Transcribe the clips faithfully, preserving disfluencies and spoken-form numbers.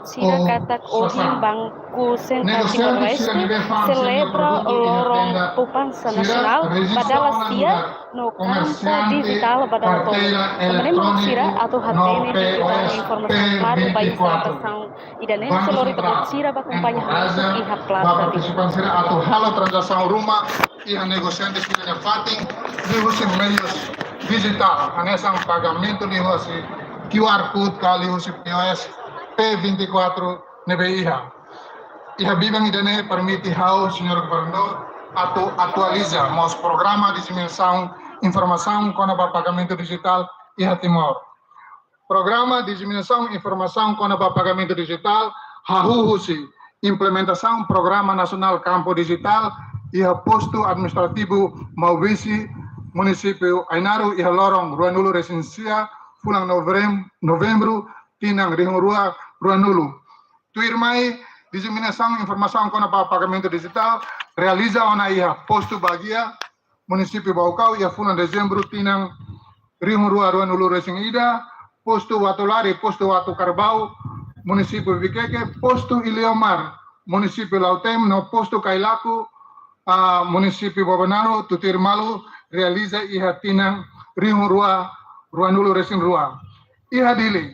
Sira katak ohin Banku Sentrál Timor-Leste selebra loron poupansa nasionál ba dala sia no konta dijitál ba dala tolu. Tanba ne'e mak sira atu hatene digital informasaun klaru ba insertasaun ida-ne'e, sira lori ita-boot sira ba akompaña hamutuk iha plaza. Sira atu halo tranzasaun ruma iha negosiante sira-nia fatin liuhusi meius dijitál, hanesan pagamentu liuhusi Q R Code ka liuhusi P O S P vinte e quatro ne'ebé iha. Iha biban ida-ne'e permite ha'u, Señór Governadór, atu atualiza mós programa diseminasaun informasaun kona-ba pagamentu dijitál iha Timor. Programa diseminasaun informasaun kona-ba pagamentu dijitál hahú husi implementasaun Programa Nasionál Kampu Dijitál iha Postu Administrativu Maubisse, Munisípiu Ainaro, iha loron ruanulu-resin-sia, fulan Novem-, Novembru, tinan rihun rua ruanulu. Tuirmai, diseminasaun informasaun kona-ba pagamentu dijitál realiza ona iha Postu Baguia, Munisípiu Baucau, iha fulan Dezembru, tinan rihun rua ruanulu-resin-ida, Postu Watulari, Postu Watu Karbau, Munisípiu Viqueque, Postu Iliomar, Munisípiu Lautém, no Postu Cailaco, ah, Munisípiu Bobonaro, tutuir malu, realiza iha tinan rihun rua ruanulu-resin-rua. Iha Dili,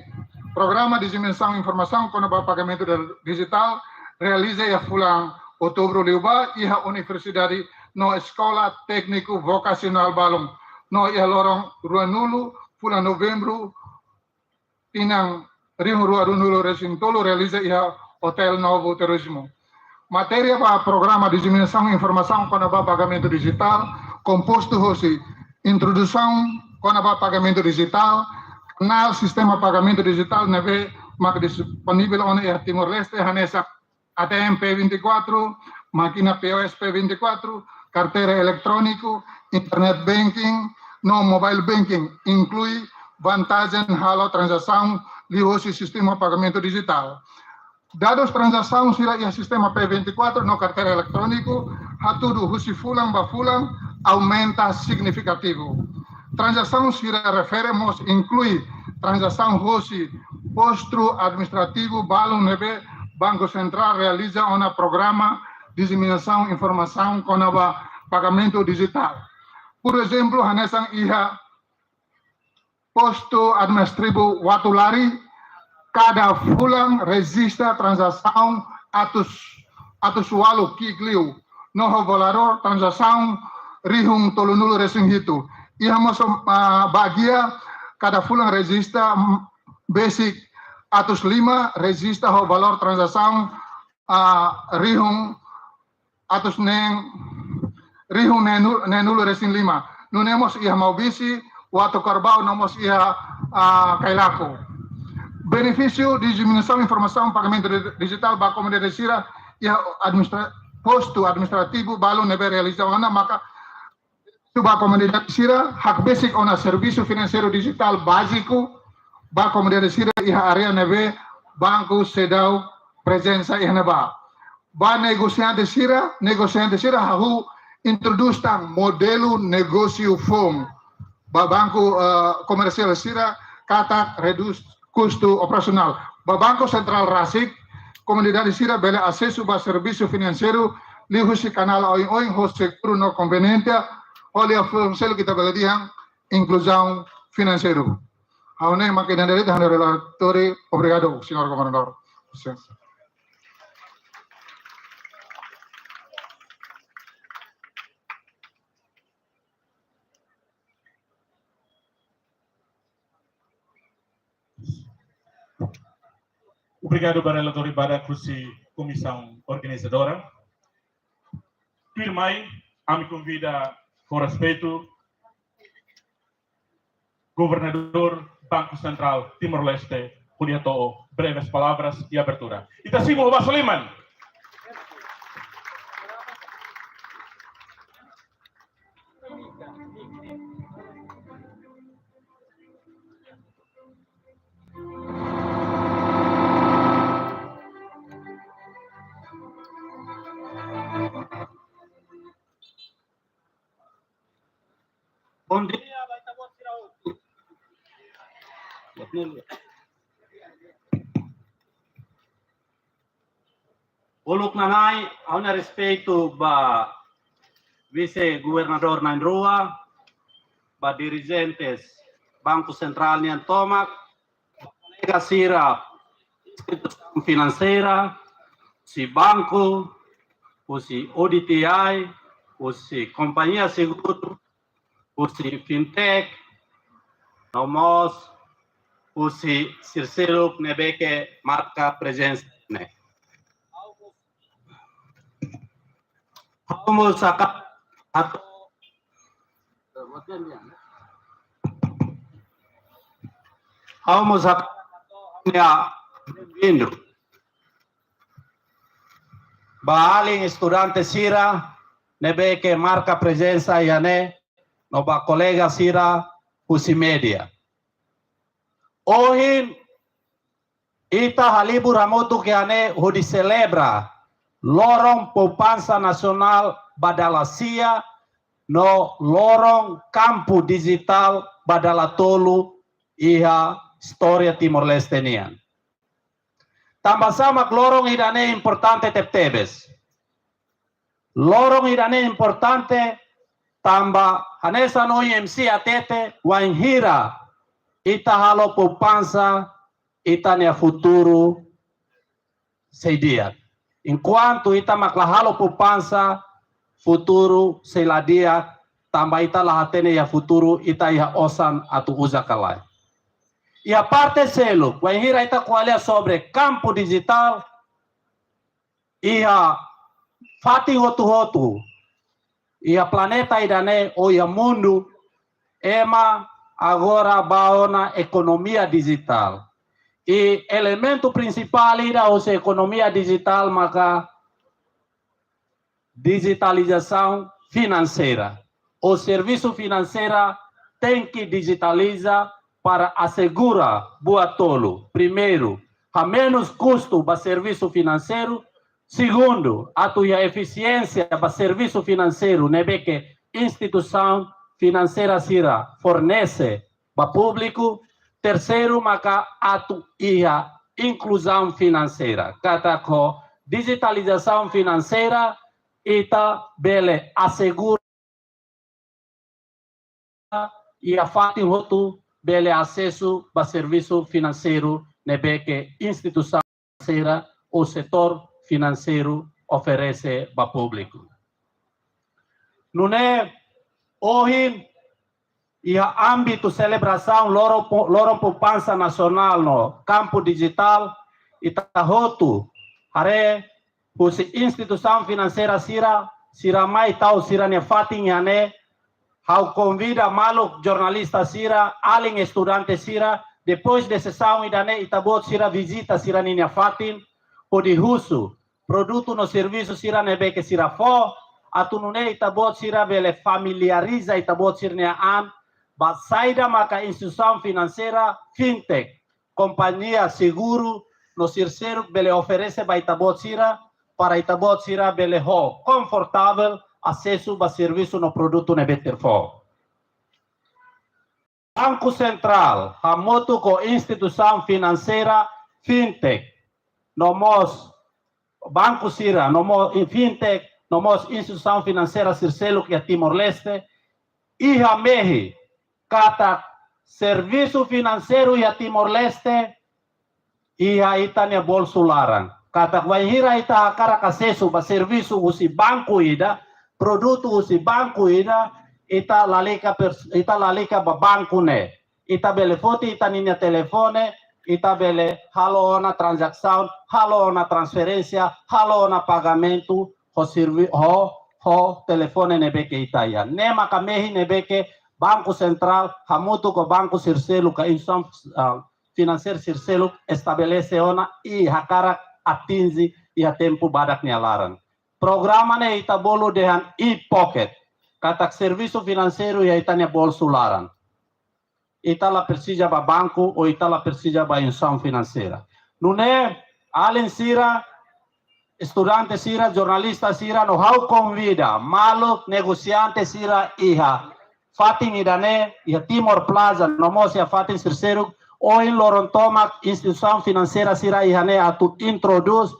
programa diseminasaun informasaun kona-ba pagamentu dijitál realiza iha fulan Outubru liubá iha universidade no eskola tékniku vokasionál balun, no iha loron ruanulu fulan Novembru, tinan rihun rua ruanulu-resin-tolu, realiza iha Hotel Novo Turismo. Matéria ba programa diseminasaun informasaun kona-ba pagamentu dijitál kompostu husi introdusaun kona-ba pagamentu dijitál, kanál sistema pagamentu dijitál ne'ebé mak disponivel ona iha Timor-Leste, hanesan A T M P vinte e quatro, mákina P O S P vinte e quatro, karteira eletróniku, internet banking, no mobile banking, inklui vantajen halo tranzasaun liuhusi sistema pagamentu dijitál. Dadus tranzasaun sira iha sistema P vinte e quatro no karteira eletróniku hatudu husi fulan ba fulan aumenta signifikativu. Tranzasaun sira refere mós inklui tranzasaun husi postu administrativu balun ne'ebé Banku Sentrál realiza ona programa diseminasaun informasaun kona-ba pagamentu dijitál. Porezemplu, hanesan iha Postu Administrativu Watulari, kada fulan rejista tranzasaun atus, atus ualu ki'ik liu, no ho valór tranzasaun rihun tolunulu-resin-hitu. Iha mós, ah, Baguia, kada fulan rejista, mm, besik atus lima, rejista ho valór tranzasaun, ah, rihun atus neen, rihun neenu-, neenulu-resin-lima. Nune'e mós iha Maubisse, Watu Karbau, no mós iha, ah, Cailaco. Benefísiu diseminasaun informasaun pagamentu di-, dijitál ba komunidade sira iha administra-, postu administrativu balun ne'ebé realiza ona maka ba komunidade sira, hakbesik ona servisu finanseiru dijitál báziku ba komunidade sira iha área ne'ebé banku seidauk prezensa iha ne'ebá. Ba negosiante sira, negosiante sira hahú introdús tan modelu negósiu foun. Ba banku, eh, komersiál sira katak redús kustu operasionál. Ba Banku Sentrál rasik, komunidade sira bele asesu ba servisu finanseiru liuhusi kanál oioin ho seguru no konveniénsia, hodi hafuan selu ita bele dehan inkluzaun finanseiru. Ha'u ne'e mak ida-ne'e de'it, ha'u-nia relatóriu. Obrigadu, Señór Governadór. Lisensa. Obrigadu ba relatóriu badak husi komisaun organizadora. Tuirmai, ami konvida ho respeitu Governadór Banku Sentrál Timor-Leste, hodi hato'o breves palavras de abertura. Ita simu ho basa liman. Bondia ba ita-boot sira hotu. Bondia. Uluk nanai, ha'u-nia respeitu ba Vise-Governadór na'in-rua, ba dirijentes Banku Sentrál nian tomak, kolega sira instituisaun finanseira, husi banku, husi O D T I, husi kompañia seguru, husi fintech, no mós husi sira seluk ne'ebé ke marka prezensa ne'e. Ha'u mós hakarak hato'o, ha'u mós hakarak hato'o ha'u-nia benvindu ba alin estudante sira ne'ebé ke marka prezensa iha ne'e, no ba kolega sira husi média. Ohin ita halibur hamutuk iha ne'e hodi selebra loron poupansa nasionál ba dala sia no loron kampu dijitál ba dala tolu iha istória Timor-Leste nian. Tanbasá mak loron ida-ne'e importante tebetebes? Loron ida-ne'e importante tanba hanesan ohin M C hatete, wainhira ita halo poupansa, ita-nia futuru sei di'ak. Enkuantu ita mak la halo poupansa, futuru sei la di'ak, tanba ita la hatene iha futuru ita iha osan atu uza ka lae. Iha parte seluk, wainhira ita ko'alia sobre kampu dijitál, iha fatin hotu-hotu iha planeta ida-ne'e ou iha mundu, ema agora bá ona ekonomia dijitál. I elementu prinsipál ida husi ekonomia dijitál maka dijitalizasaun finanseira. Ou servisu finanseira tenke dijitaliza para asegura buat tolu. Primeiru, hamenus kustu ba servisu finanseiru. Segundu, atu iha efisiénsia ba servisu finanseiru ne'ebé ke instituisaun finanseira sira fornese ba públiku. Terseiru, maka atu iha inkluzaun finanseira. Katak ho dijitalizasaun finanseira, ita bele asegura iha fatin hotu bele asesu ba servisu finanseiru ne'ebé ke instituisaun finanseira ou setór finanseiru oferese ba públiku. Nune'e, ohin iha ámbitu selebrasaun loron pou-, loron poupansa nasionál no kampu dijitál, ita hotu haree husi instituisaun finanseira sira, sira mai tau sira-nia fatin iha ne'e. Ha'u konvida maluk jornalista sira, alin estudante sira, depois de sesaun ida-ne'e ita-boot sira vizita sira-ninia fatin, hodi husu produtu no servisu sira ne'ebé ke sira fó, atu nune'e ita-boot sira bele familiariza ita-boot sira-nia an ba saida maka instituisaun finanseira, fintech, kompañia seguru no sira seluk bele oferese ba ita-boot sira, para ita-boot sira bele ho konfortavel asesu ba servisu no produtu ne'ebé ita fó. Banku Sentrál hamutuk ho instituisaun finanseira, fintech, no mós banku sira, no mós fintech, no mós instituisaun finanseira sira seluk iha Timor-Leste, iha mehi katak servisu finanseiru iha Timor-Leste iha ita-nia bolsu laran. Katak wainhira ita hakarak asesu ba servisu husi banku ida, produtu husi banku ida, ita lalika pers-, ita lalika ba banku ne'e. Ita bele foti ita-ninia telefone, ita bele halo ona tranzasaun, halo ona transferénsia, halo ona pagamentu ho servi-, ho, ho telefone ne'ebé ke ita iha. Ne'e maka mehi ne'ebé ke Banku Sentrál hamutuk ho banku sira seluk ka instituisaun, ah, finanseiru sira seluk estabelese ona i hakarak atinje iha tempu badak nia laran. Programa ne'e ita bolu dehan e-pocket. Katak servisu finanseiru iha ita-nia bolsu laran. Ita la presiza ba banku, ou ita la presiza ba instituisaun finanseira. Nune'e, alin sira, estudante sira, jornalista sira, no ha'u konvida maluk negosiante sira iha fatin ida-ne'e, iha Timor Plaza, no mós iha fatin sira seluk, ohin loron tomak instituisaun finanseira sira iha ne'e atu introdús,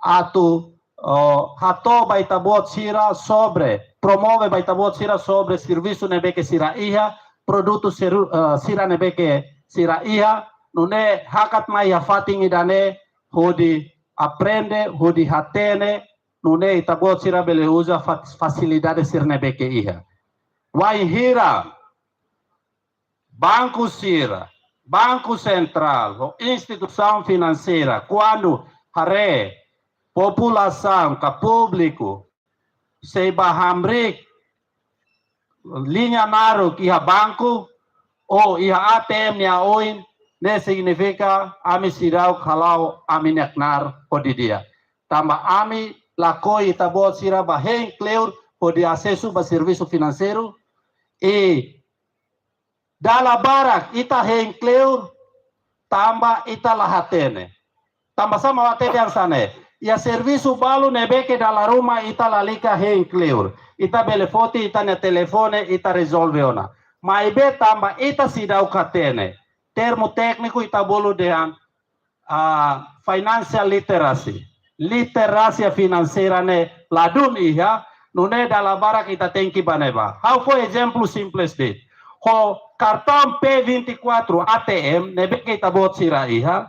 atu oh, hato'o ba ita-boot sira sobre, promove ba ita-boot sira sobre servisu ne'ebé ke sira iha, produtu seru-, eh, sira ne'ebé ke sira iha, nune'e hakat mai iha fatin ida-ne'e, hodi aprende, hodi hatene, nune'e ita-boot sira bele uza fa-, fasilidade sira ne'ebé ke iha. Wainhira banku sira, Banku Sentrál, ho instituisaun finanseira, kuandu haree populasaun ka públiku sei bá hamriik liña naruk iha banku, ou iha A T M nia oin, ne'e signifika ami seidauk hala'o ami-nia knaar ho di'ak. Tanba ami lakohi ita-boot sira bá hein kleur hodi asesu ba servisu finanseiru, i dala barak ita hein kleur, tanba ita la hatene. Tanba saida mak ita dehan hanesan ne'e? Iha servisu balu ne'ebé ke dala ruma ita lalika hein kleur. Ita bele foti ita-nia telefone, ita rezolve ona. Maibé tanba ita seidauk hatene. Termu tékniku ita bolu dehan, ah, financial literacy. Literásia finanseira ne'e ladún iha, nune'e dala barak ita tenke bá ne'ebá. Ha'u fó ezemplu simples de'it. Ho kartaun P vinte e quatro A T M, ne'ebé ke ita-boot sira iha.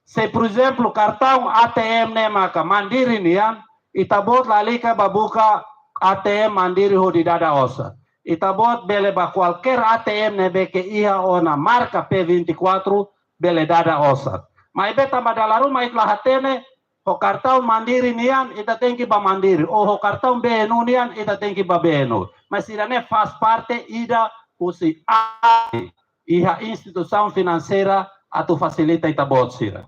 Se, por ezemplu, kartaun A T M ne'e maka Mandiri nian, ita-boot lalika bá buka A T M Mandiri hodi dada osan. Ita-boot bele bá kualkér A T M ne'ebé ke iha ona marka P vinte e quatro, bele dada osan. Maibé tanba dala ruma ita la hatene, ho kartaun Mandiri nian, ita tenke bá Mandiri. Ou ho kartaun B N U nian, ita tenke bá B N U. Mas ida-ne'e faz parte ida husi a-, iha instituisaun finanseira atu fasilita ita-boot sira.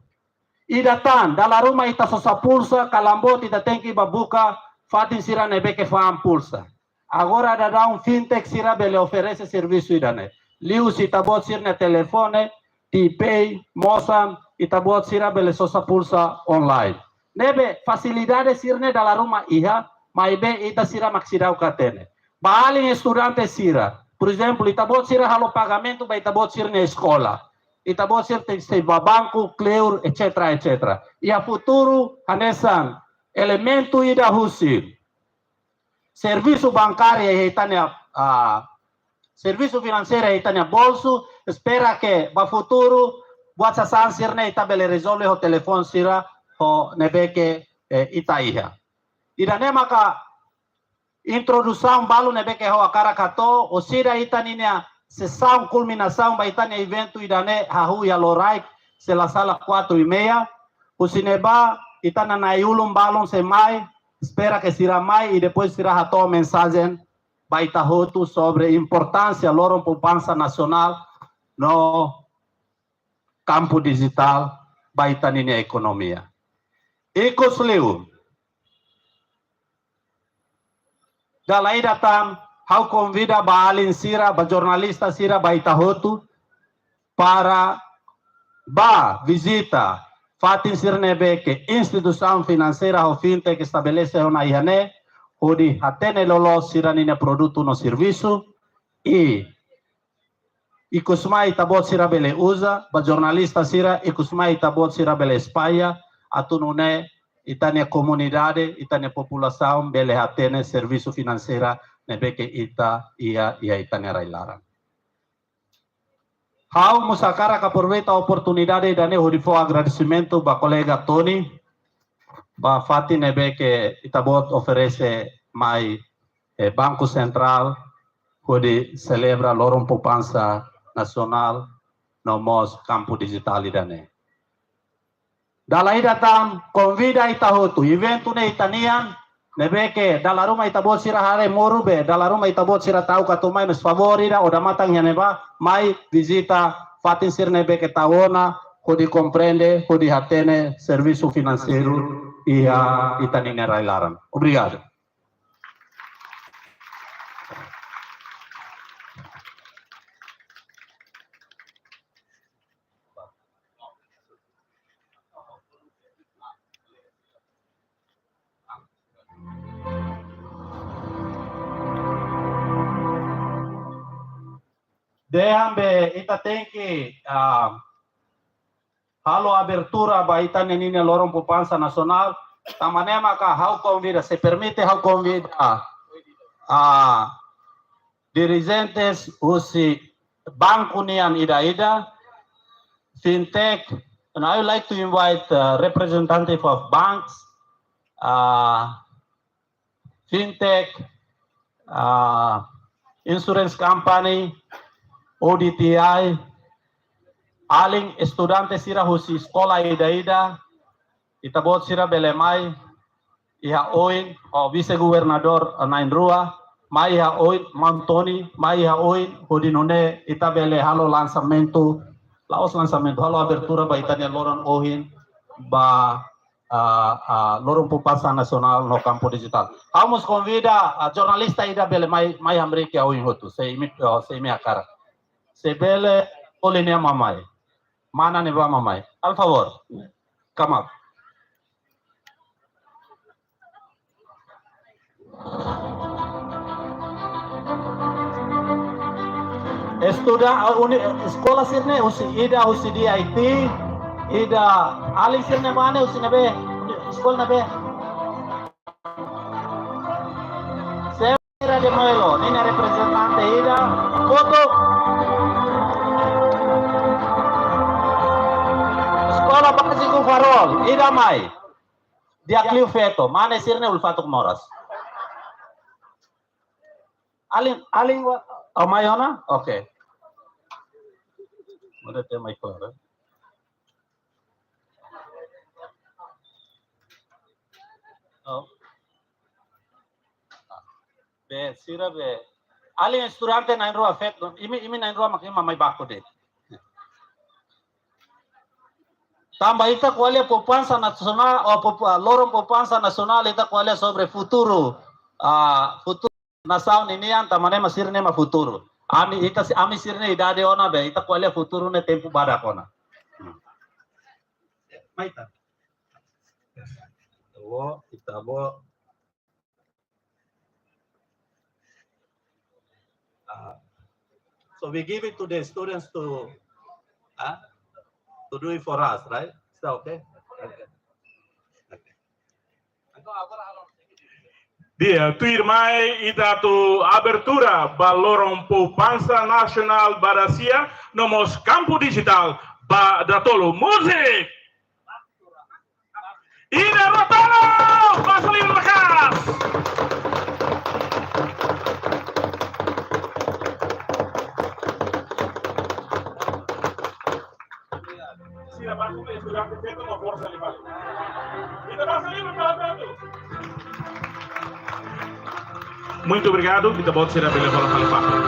Ida tan, dala ruma ita sosa pulsa, kalan boot ita tenke bá buka fatin sira ne'ebé ke fa'an pulsa. Agora daudaun fintech sira bele oferese servisu ida-ne'e. Liuhusi ita-boot sira-nia telefone, T-Pay, mosan, ita-boot sira bele sosa pulsa online. Ne'ebé fasilidade sira-ne'e dala ruma iha, maibé ita sira mak seidauk hatene. Ba alin estudante sira, por ezemplu, ita-boot sira halo pagamentu ba ita-boot sira-nia eskola. Ita-boot sira tenke sei bá banku, kleur, et cetera, et cetera. Iha futuru, hanesan elementu ida husi servisu bankáriu iha ita-nia, ah, servisu finanseira iha ita-nia bolsu, espera ke ba futuru, buat sasán sira-ne'e ita bele rezolve ho telefone sira, ho ne'ebé ke, eh, ita iha. Ida-ne'e maka introdusaun balu ne'ebé ke ha'u hakarak hato'o, orsida ita-nia sesaun kulminasaun ba ita-nia eventu ida-ne'e hahú iha loraik, se la sala quatro e meia, husi ne'ebá ita-nia na'i-ulun balun sei mai, espera ke sira mai, i depois sira hato'o mensajen ba ita hotu sobre importánsia loron poupansa nasionál no kampu dijitál ba ita-nia ekonomia. Ikusliu, dala ida tan, ha'u konvida ba alin sira, ba jornalista sira, ba ita hotu, para bá vizita fatin sira ne'ebé ke instituisaun finanseira ho fintech estabelese ona iha ne'e, hodi hatene loloos sira-nia produtu no servisu, i ikus mai ita-boot sira bele uza, ba jornalista sira, ikus mai ita-boot sira bele espalla, atu nune'e ita-nia komunidade, ita-nia populasaun bele hatene servisu finanseira ne'ebé ke ita iha, iha ita-nia rai-laran. Ha'u mós hakarak aproveita oportunidade ida-ne'e hodi fó agradesimentu ba kolega Tony, ba fatin ne'ebé ke ita-boot oferese mai, eh, Banku Sentrál, hodi selebra loron poupansa nasionál, no mós kampu dijitál ida-ne'e. Dala ida tan, konvida ita hotu, eventu ne'e ita-nian, ne'ebé ke dala ruma ita-boot sira haree moru be, dala ruma ita-boot sira ta'uk atu mai, mas favór ida, odamatan iha ne'ebá, mai vizita fatin sira ne'ebé ke tau ona, hodi komprende, hodi hatene servisu finanseiru iha ita-nia rai-laran. Obrigadu. Dehan be ita tenke, ah, halo abertura ba ita-nia loron poupansa nasionál, Tanba ne'e maka ha'u konvida, se permite ha'u konvida, ah, dirijentes husi banku nian ida-ida, fintech, and I would like to invite, uh, representative of banks, uh, fintech, uh, insurance company, O D T I, alin estudante sira husi eskola ida-ida, ita-boot sira bele mai iha oin, ho vise-governadór na'in-rua, mai iha oin, Maun Tony, mai iha oin, hodi nune'e ita bele halo lansamentu, la'ós lansamentu, halo abertura ba ita-nia loron ohin, ba, ah, ah, loron poupansa nasionál no kampu dijitál. Ha'u mós konvida, ah, jornalista ida bele mai, mai hamriik iha oin hotu, se imi, oh, se imi hakarak. Se bele, ko'alia nia mamai. Mana ne'ebá mamai. Al favor. Come up. Estuda, ah, uni-, eskola sira-ne'e husi ida, husi D I T, ida, alin sira-ne'e mane husi ne'ebé, eskola ne'ebé. Sira de Melo, ninia reprezentante ida, foto. Eskola Báziku Farol, ida mai. Di'ak liu feto, mane sira-ne'e uluk fatuk moras. Alin, alin wa, oh, mai ona? Oke. Mode te mai klaro. Oh. Be, sira be. Alin estudante na'in-rua feto, imi, imi na'in-rua mak imi mai baku de'it. Tanba ita ko'alia poupansa nasionál, ou poup-, loron poupansa nasionál, ita ko'alia sobre futuru, ah, futuru nasaun ninian, tanba ne'e mak sira-ne'e mak futuru. Ami, ita si-, ami sira-ne'e idade ona be, ita ko'alia futuru ne'e tempu badak ona. Hmm. Mai ita. Ita-boot, ita-boot. Ah, so we give it to the students to, ah, to do it for us, right? Is that okay? Okay. Okay. Di'ak, tuirmai ita atu abertura ba loron poupansa nasionál ba dasia, no mós kampu dijitál ba datoluk. Múzika! Ida, rua, tolu, basa liman maka'as. Sira baku estudante feto no forsa liman. Ida, basa liman maka'as. Muito obrigado, ita-boot sira bele hola fali papel.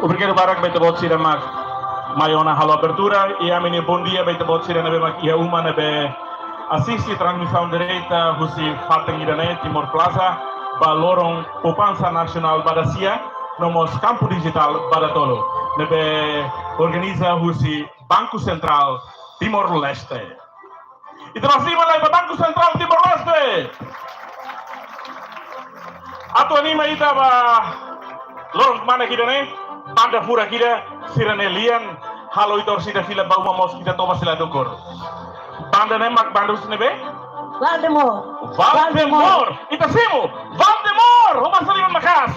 Obrigadu barak ba ita-boot sira mak mai ona halo abertura, i ami-nia bondia ba ita-boot sira ne'ebé mak iha uma ne'ebé asiste transmisaun direta husi fatin ida-ne'e, Timor Plaza, ba loron poupansa nasionál ba dasia, no mós kampu dijitál ba datoluk, ne'ebé organiza husi Banku Sentrál Timor-Leste. Ita basa liman lai ba Banku Sentrál Timor-Leste. Atu anima ita ba loron kmanek ida-ne'e, banda furak ida, sira-ne'e lian, halo ita orsida fila ba uma mós ita toba sila dukur. Banda ne'e mak banda husi ne'ebé? Valdemor. Valdemor. Valdemor. Ita simu, Valdemor, ho basa liman maka'as.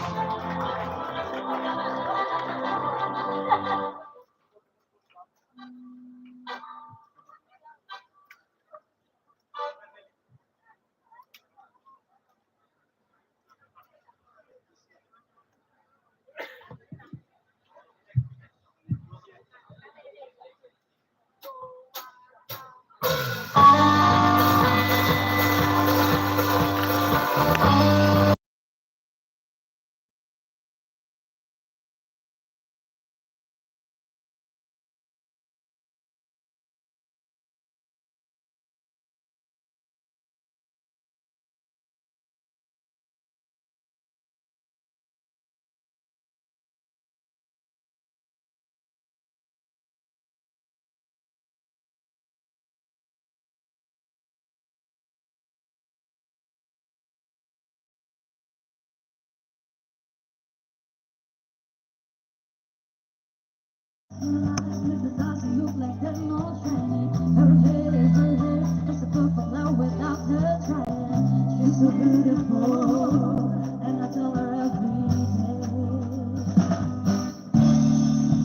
It doesn't look like them all shining. Her hair is her hair, just a purple flower without her trying. She's so beautiful, and I tell her every day.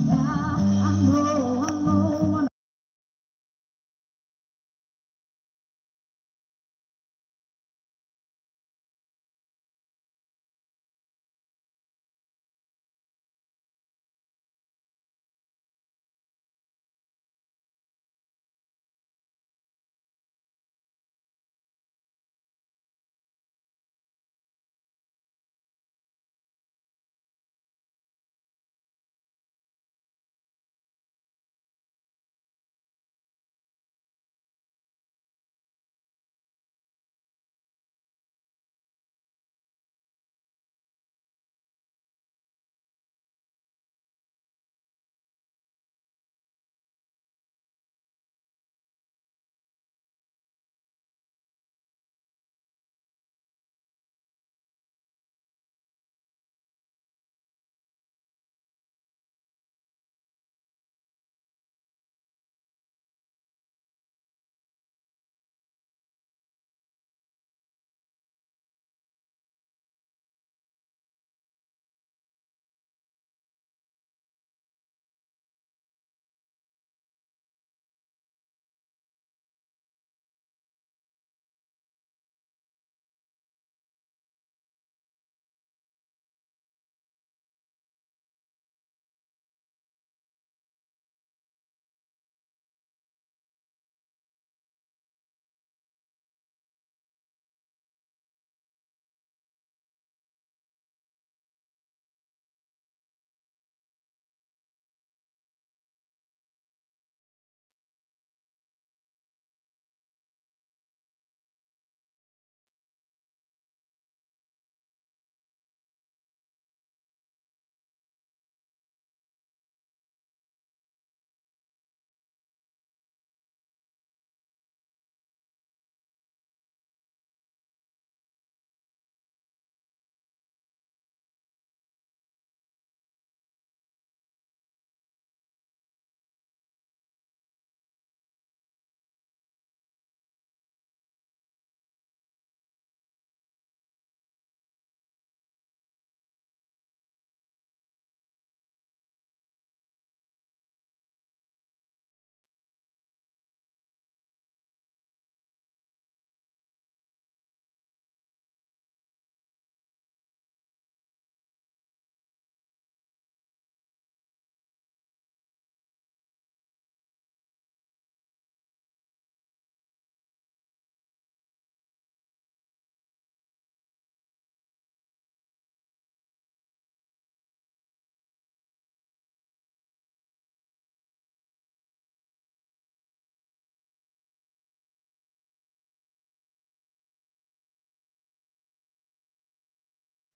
Yeah, I know, I know, I know.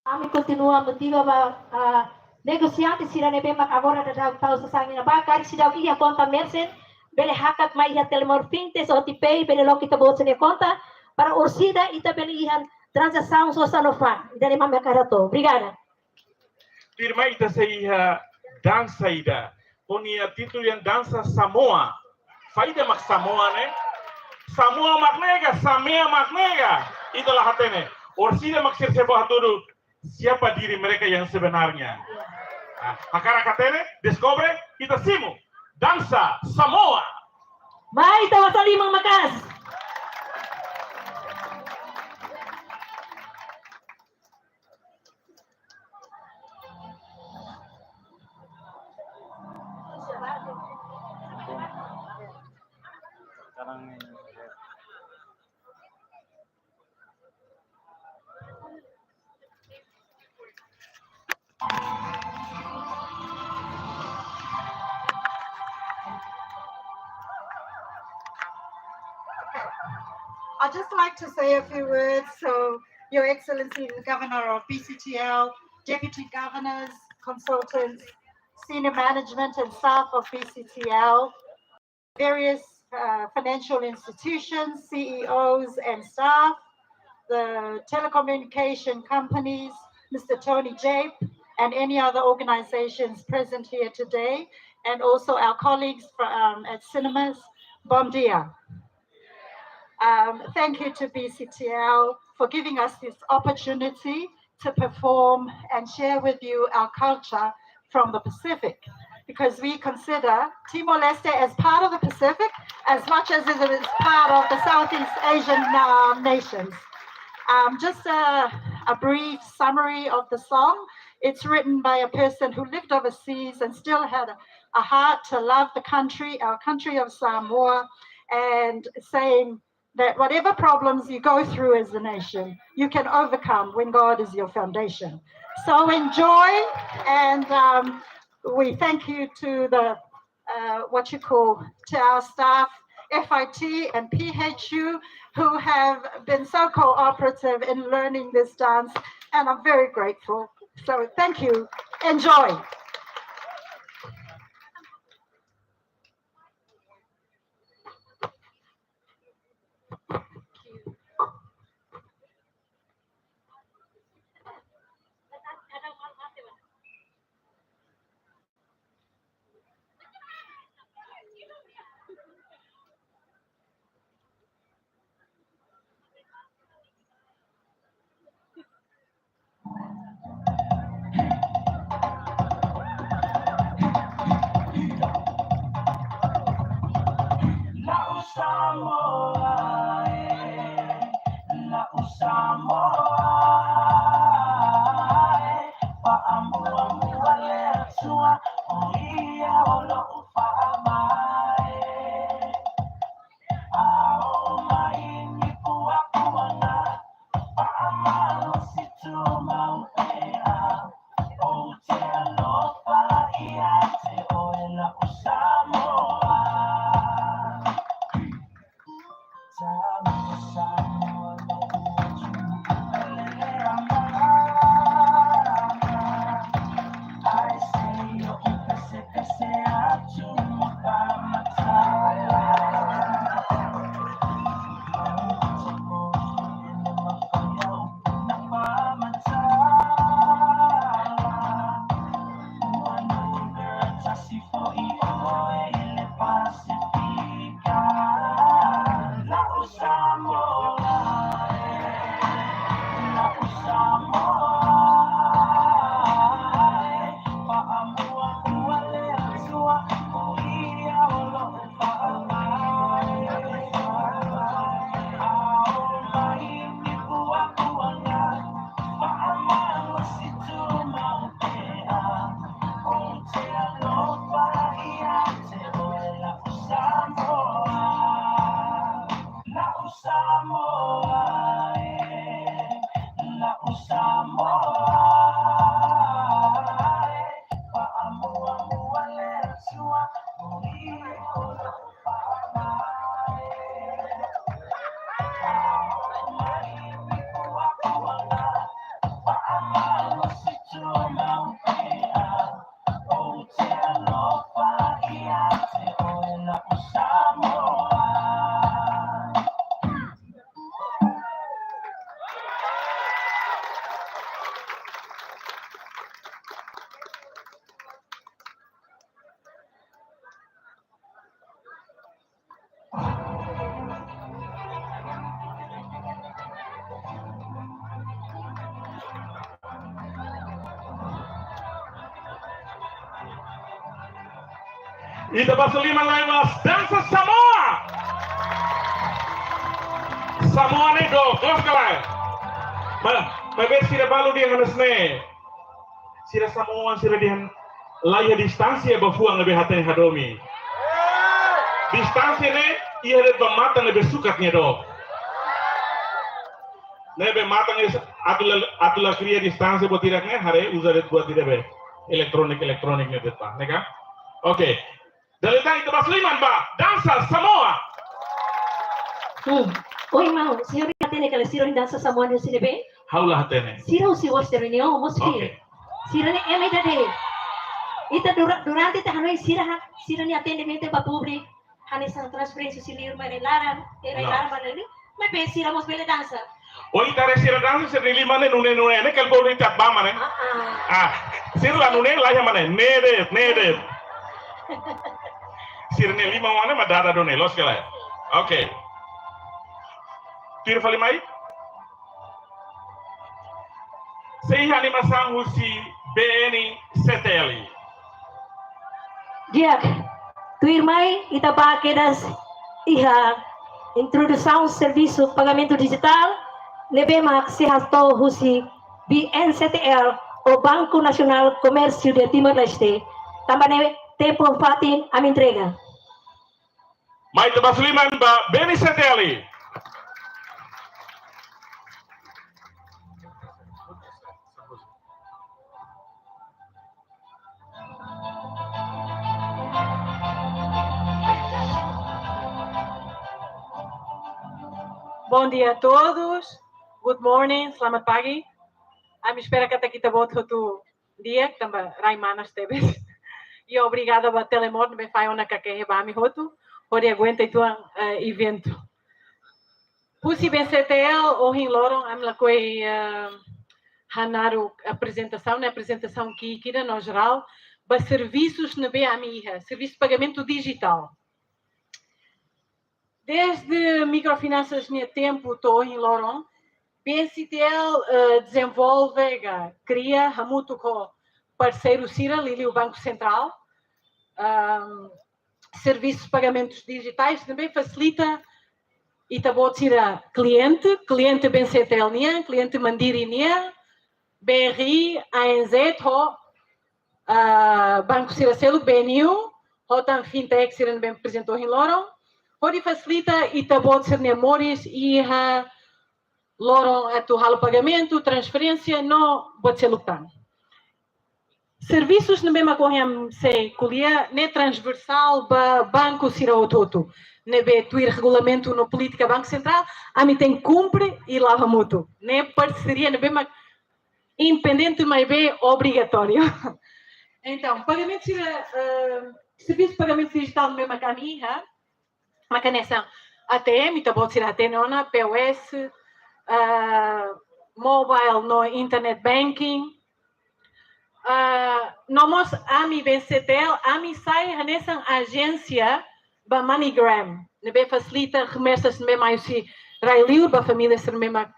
Ami kontinua motiva ba, ah, negosiante sira ne'ebé mak agora daudaun tau sasán iha ne'ebá, karik seidauk iha konta mesak, bele hakat mai iha Telemor Fintech, OTP, bele loke ita-boot sira-nia konta, para orsida ita bele iha tranzasaun sosa no fa'an. Ida-ne'e mak ami hakarak hato'o. Obrigada. Tuirmai ita sei iha dansa ida. Ho nia títulu dansa Samoa. Saida mak Samoa ne'e? Samoa mak ne'e ka, samea mak ne'e ka? Ita la hatene. Orsida mak sira sei bá hatudu siapa diri mereka yang sebenarnya. Ah, hakarak hatene, deskobre, ita simu. Dansa Samoa. Mai, ita basa liman maka'as. I'd just like to say a few words. So, Your Excellency, the Governor of B C T L, Deputy Governors, consultants, senior management and staff of B C T L, various, uh, financial institutions, C E Os and staff, the telecommunication companies, Mister Tony Jape, and any other organizations present here today, and also our colleagues from, um, at Cinemas. Bom dia. Um, thank you to B C T L for giving us this opportunity to perform and share with you our culture from the Pacific, because we consider Timor-Leste as part of the Pacific as much as it is part of the Southeast Asian, uh, nations. Um, just a, a brief summary of the song. It's written by a person who lived overseas and still had a, a heart to love the country, our country of Samoa, and saying that whatever problems you go through as a nation, you can overcome when God is your foundation. So enjoy, and, um, we thank you to the, uh, what you call, to our staff, F I T and P H U, who have been so cooperative in learning this dance, and I'm very grateful. So thank you. Enjoy. La'ós Samoa, eh, la'ós Samoa, eh, fa'amuamua le Atua, o ia o lo'u fa'amai. Ao mai ni pua pua na, fa'amalo si tu mau pea. O te alofa ia te oela o Samoa. Samoa, Samoa, Ita basa liman lai ba dansa Samoa. Samoa ne'e dook, dook ka lae? Ba, ba be sira balu dehan hanesan ne'e. Sira Samoa, sira dehan laiha distánsia ba fuan ne'ebé hatene hadomi. Distánsia ne'e iha de'it ba matan ne'ebé sukat nia dook. Ne'ebé matan ne'e atu la, atu la kria distánsia buat hirak ne'e, haree uza de'it buat ida be. Elektrónik, elektrónik ne'e de'it ba, ne'e ka? Oke. Dala ida tan ita basa liman ba dansa Samoa. Hmm. Oi, maun, señór hatene ka lae sira ohin dansa Samoa ne'e husi ne'ebé? Ha'u la hatene. Sira husi Western Union, mós ke. Oke. Sira-nia ema ida de'it. Ita dura-, durante ita hanoin sira ha-, sira-nia atendimentu ba públiku. Hanesan transferénsia husi liur mai rai-laran, eh, rai-laran ba liur. Maibé sira mós bele dansa. Ohin ita haree sira dansa, sira-nia liman ne'e nune'e, nune'e, ne'e kal bolu ita bama ne'e. Ah, ah. Ah, sira la nune'e, laiha mak ne'e, ne'e de'it, ne'e de'it. Sira-nia liman mak dada duni, loos ka lae? Oke. Tuir fali mai? Sei iha animasaun husi B N C T L. Di'ak, tuirmai ita bá kedas iha introdusaun servisu pagamentu dijitál ne'ebé mak sei hato'o husi B N C T L ou Banco Nacional Comércio de Timor-Leste. Tanba ne'e tempu fatin ami entrega. Mai ita bá fali mai ba B N C T L. Bom dia a todos. Good morning, selamat pagi. Ami espera katak ita-boot hotu di'ak, tanba rai manas tebes. I obrigada ba Telemor ne'ebé fahe ona kakehe ba ami hotu hodi aguenta uitoan, eh, eventu. Husi B N C T L, ohin loron ami lakohi, eh, hanaruk aprezentasaun, ne'e aprezentasaun ki'ik ida no jerál ba servisus ne'ebé ami iha, servisu pagamentu dijitál. Dezde mikrofinansa nia tempu to'o ohin loron, B N C T L, eh, dezenvolve ka kria hamutuk ho parseiru sira, liuliu Banku Sentrál, ahm, servisus pagamentus dijitais, ne'ebé fasilita ita-boot sira kliente, kliente B N C T L nian, kliente Mandiri nian, B R I, A N Z, ho, ah, banku sira seluk, B N U, ho tan fintech sira ne'ebé apresenta ohin loron, hodi fasilita ita-boot sira-nia moris iha loron atu halo pagamentu, transferénsia, no buat seluk tan. Servisus ne'ebé mak ohin ami sei ko'alia ne'e transversál ba banku sira hotu-hotu. Ne'ebé tuir regulamentu no polítika Banku Sentrál, ami tenke kumpre i la'o hamutuk. Ne'e parseria ne'ebé mak independente, maibé obrigatóriu. Entaun, pagamentu sira, eh, servisu pagamentu dijitál ne'ebé mak ami iha, mak hanesan A T M, ita-boot sira hatene ona, P O S, ah, mobile no internet banking. Ah, no mós ami B N C T L, ami sai hanesan ajénsia ba MoneyGram, ne'ebé fasilita remessas ne'ebé mai husi rai-li'ur ba família sira ne'ebé mak,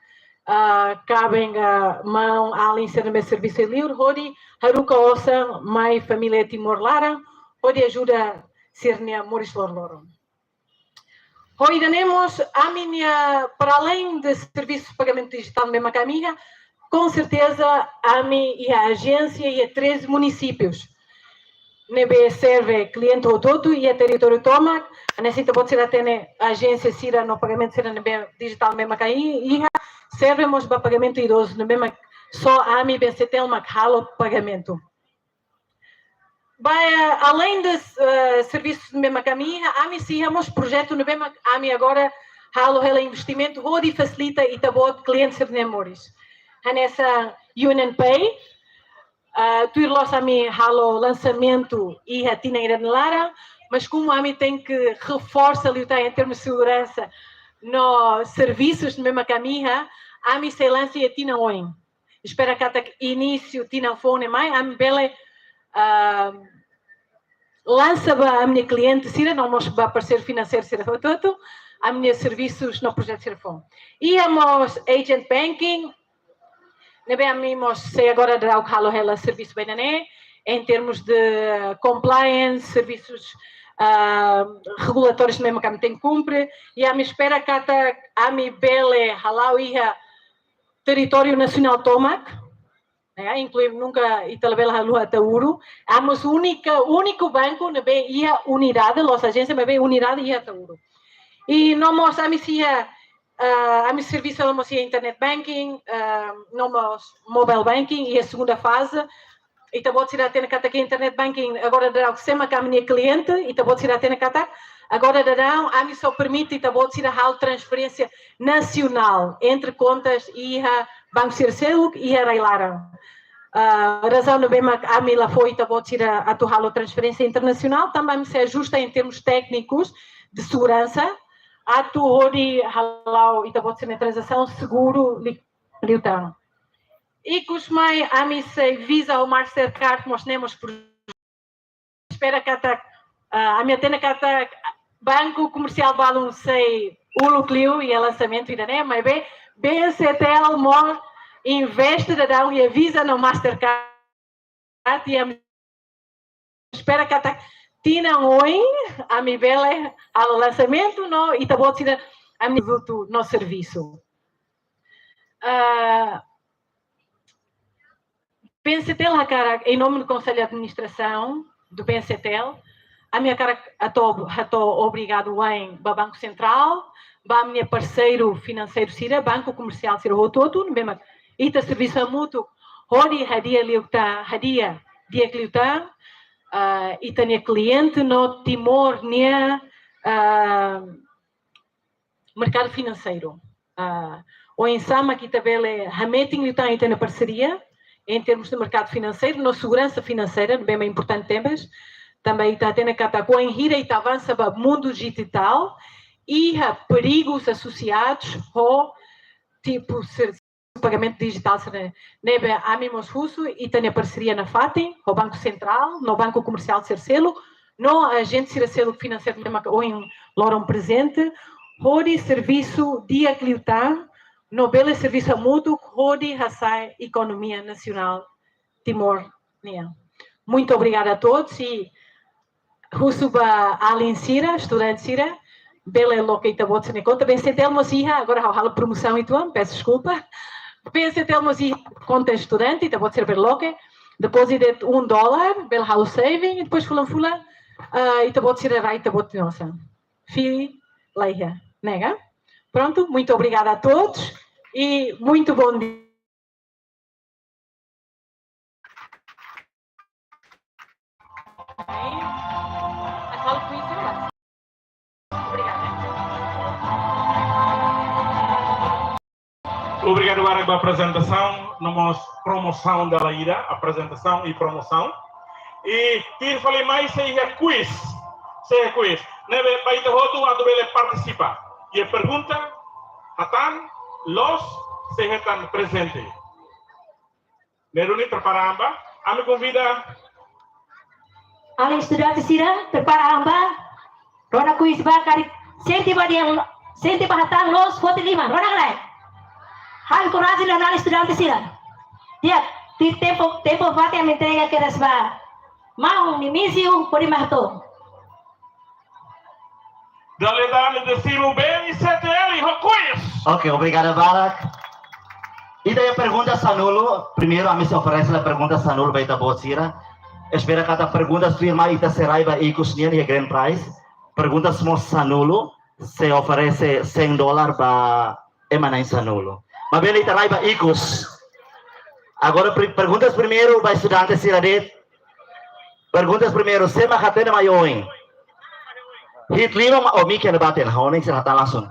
ah, kaben ka maun alin sira ne'ebé servisu iha li'ur, hodi haruka osan mai família Timor laran, hodi ajuda sira-nia moris loroloron. Ho ida-ne'e mós ami-nia, para além de servisu pagamentu dijitál ne'ebé mak ami iha, com certeza ami iha ajénsia iha treze munisípius. Ne'ebé serve kliente hotu-hotu iha territóriu tomak, hanesan ita-boot sira hatene ajénsia sira no pagamentu sira ne'ebé dijitál ne'ebé mak ami iha, serve mós ba pagamentu idozu ne'ebé mak só ami B N C T L mak halo pagamentu. Ba, eh, além de, eh, servisus ne'ebé mak ami iha, ami sei iha mós projetu ne'ebé mak ami agora halo hela investimentu hodi fasilita ita-boot kliente sira-nia moris. Hanesan UnionPay, ah, tuir loos ami halo lansamentu iha tinan ida nia laran, mas komu ami tenke reforsa liután em termos de segurança no servisus ne'ebé mak ami iha, ami sei lansa iha tinan oin. Espera katak inísiu tinan foun ne'e mai, ami bele, ah, lansa ba ami-nia kliente sira, no mós ba parseiru finanseiru sira hotu-hotu, ami-nia servisus no projetu sira foun. Iha mós agent banking, ne'ebé ami mós sei agora daudaun halo hela servisu ba ida-ne'e, em termos de compliance, servisus, ah, regulatórius ne'ebé mak ami tenke kumpre, i ami espera katak ami bele hala'o iha territóriu nasionál tomak, ne'e, inklui nunka ita labele haluha Ataúru. Ami mós únika, úniku banku ne'ebé iha unidade, la'ós ajénsia, maibé unidade iha Ataúru. I no mós ami sei iha, ah, ami servisu hela mós iha internet banking, ah, no mós mobile banking, iha segunda faze. Ita-boot sira hatene katak internet banking agora daudaun sé mak ami-nia kliente, ita-boot sira hatene katak agora daudaun ami só permite ita-boot sira halo transferénsia nasionál entre kontas iha banku sira seluk iha rai-laran. Ah, razaun ne'ebé mak ami la fó ita-boot sira atu halo transferénsia internasionál, tanba ami sei ajusta em termos técnicos de segurança, atu hodi hala'o ita-boot sira-nia tranzasaun seguru li-, liután. Ikus mai ami sei Visa ou Mastercard mós ne'e mós pro-, espera katak Ah, ami hatene katak Banku Komersiál balun sei uluk liu iha lansamentu ida-ne'e, maibé B C T L mós investe daudaun iha Visa no Mastercard, i ami espera katak tinan oin ami bele halo lansamentu no ita-boot sira ami zutu no servisu. Ah, B N C T L hakarak, em nome do Conselho de Administração do B N C T L, ami hakarak hato'o, hato'o obrigadu wa'in ba Banku Sentrál, ba ami-nia parseiru finanseiru sira, banku komersiál sira hotu-hotu, ne'ebé mak ita servisu hamutuk hodi hadi'a liután, hadi'a di'ak liután, ah, ita-nia kliente no Timor nia, ah, merkadu finanseiru. Ah, oinsá mak ita bele hametin liután ita-nia parseria em termos de merkadu finanseiru no seguransa finanseira, ne'ebé mak importante tebes. Tanba ita hatene katak bainhira ita avansa ba mundu dijitál, iha perigus asosiadus ho, tipu, ser-, pagamentu dijitál sira-ne'e. Ne'ebé ami mós husu ita-nia parseria nafatin ho Banku Sentrál no banku komersiál sira seluk no ajente sira seluk finanseiru ne'ebé mak ohin loron prezente, hodi servisu di'ak liután no bele servisu hamutuk hodi hasa'e ekonomia nasionál Timor nian. Muito obrigada a todos i husu ba alin sira, estudante sira, bele loke ita-boot sira-nia konta. B N C T L mós iha, agora ha'u halo promosaun uitoan, peço desculpa. B N C T L mós iha konta estudante, ita-boot sira bele loke. Depois ida um dólar, bele halo saving, i depois fulan-fulan, ah, ita-boot sira rai ita-boot nia osan. Fee la iha, ne'e ka? Pronto, muito obrigada a todos e muito bom dia. Obrigadu barak ba aprezentasaun, no mós promosaun dala ida, aprezentasaun i promosaun. I tuir fali mai sei iha quiz, sei iha quiz. Ne'ebé ba ita hotu atu bele partisipa. Iha pergunta, hatán, loos, sei hetan prezente. Ne'e duni, prepara an ba. Ami konvida. Alin estudante sira, prepara an ba. Rona quiz ba karik sente ba di'ak, sente ba hatán, loos, foti liman. Rona ka lae? Han korajen ba alin estudante sira. Di'ak, tuir tempu, tempu fatin ami entrega kedas ba maun Nimísio, hodi mai hato'o. Dala ida ami deside B N C T L ho quiz. Oke, obrigadu barak. Ita iha pergunta sanulu, primeiru ami sei oferese la pergunta sanulu ba ita-boot sira. Espera katak pergunta tuirmai ita sei rai ba ikus nian iha grand prize. Pergunta mós sanulu, sei oferese cem dólar ba ema na'in sanulu. Maibé ita rai ba ikus. Agora pri-, pergunta primeiru ba estudante sira de'it. Pergunta primeiru, sé mak hatene mai oin? Hi'it liman mak, oh, mik iha ne'ebá, ha'u hanoin sira hatán langsung.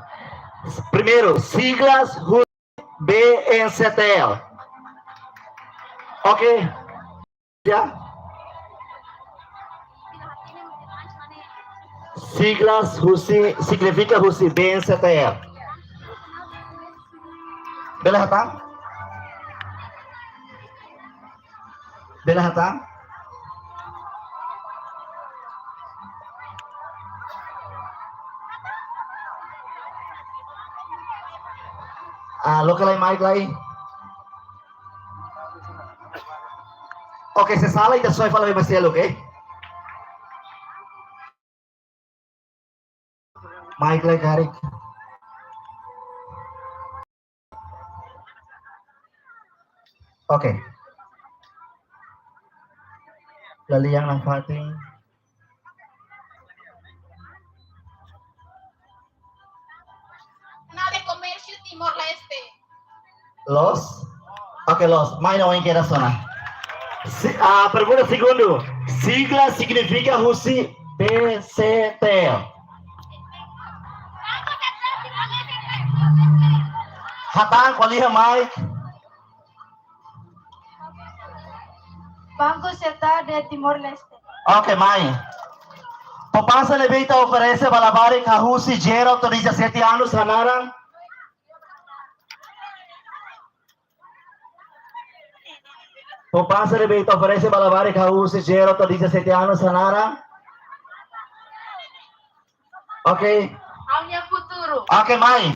Primeiru, siglas husi B N C T L. Oke. Ya. Siglas husi, signifika husi B N C T L. Bele hatán? Bele hatán? Ah, loke lai mic lai. Oke, se sala ita soe fali ba Marcelo, oke? Mic lai karik. Oke. Lalian nafatin. Jornál de Comércio Timor-Leste. Loos? Oke, loos. Mai ona oin kedas ona. Si-, ah, pergunta segundu. Sigla signifika husi B C T L. Hatán, ko'alia iha mic. Banco Central de Timor-Leste. Oke, mai. Poupansa ne'ebé ita oferese ba labarik husi zero to'o dezassete anos, hanaran? Poupansa ne'ebé ita oferese ba labarik husi zero to'o dezassete anos, hanaran? Oke. Ha'u-nia futuru. Oke, mai.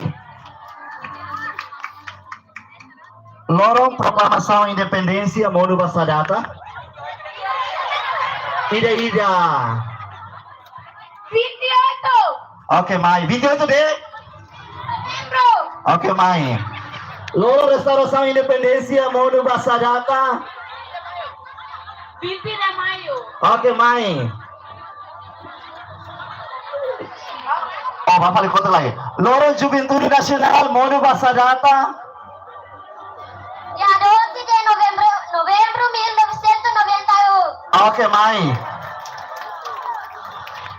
Loron proklamasaun independénsia monu ba sá data? Ida-ida. Vinte e oito. Oke, mai. Vinte e oito de? Setembro. Oke, mai. Loron restaurasaun independénsia monu ba sá data? Vinte de maio. Oke, mai. Oh, ba fali kota lai. Loron Juventude Nasionál monu ba sá data? Dia doze de novembro, novembro mil novecentos e noventa e um. Oke, mai.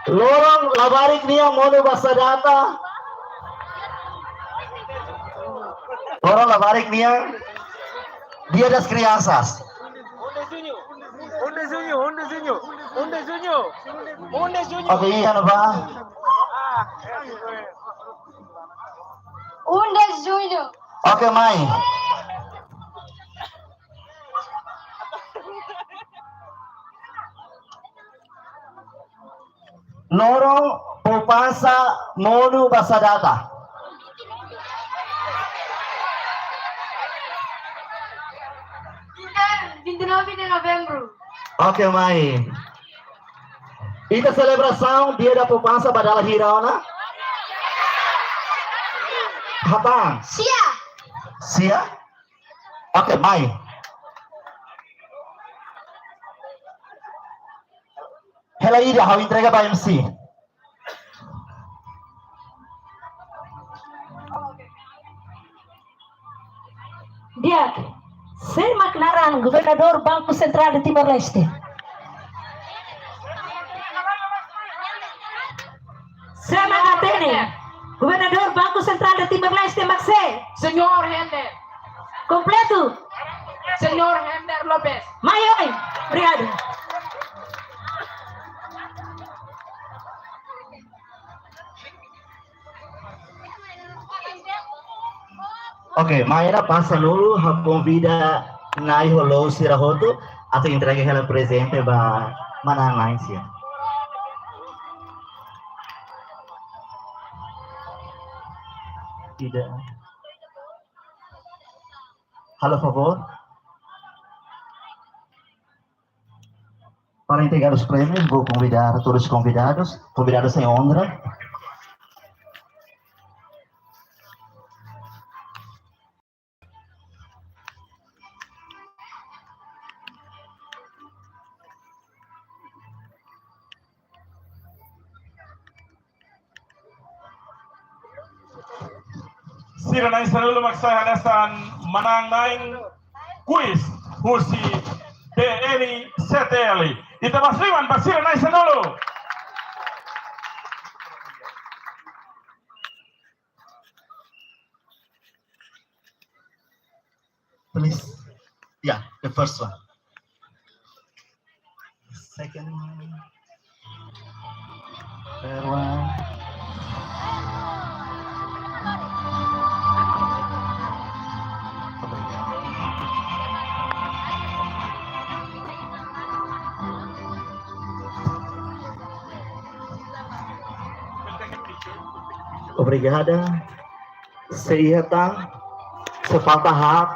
Loron labarik nian monu ba sá data? Loron labarik nian, Dia das Crianças. Um de junho, um de junho, um de junho, um de junho, um de junho. Oke, iha ne'ebá. Um de junho. Oke, mai. Loron poupansa monu ba sá data? Vinte e nove de novembro. Oke, mai. Ita selebrasaun Dia da Poupansa ba dala hira ona? Hatán. Sia. Sia? Oke, mai. Hela ida, ha'u entrega ba M C. Di'ak, sé mak naran Governadór Banku Sentrál de Timor-Leste? Sé mak hatene Governadór Banku Sentrál de Timor-Leste mak sé? Señór Hender. Kompletu? Señór Hender Lopes. Mai, oi. Obrigadu. Oke, mai ita pasa dulu, ha'u konvida na'i ho lou sira hotu, atu entrega hela prezente ba manán-na'in sira. Ida. Halo favór. Para entregar os prémios, vou convidar todos os convidados, convidados em honra. Sira na'in-sanulu mak sai hanesan manán-na'in kuis husi B N C T L. Ita basa liman ba sira na'in-sanulu. Please. Yeah, the first one. Second one. Third one. Obrigada. Sei iha tan, sei falta haat.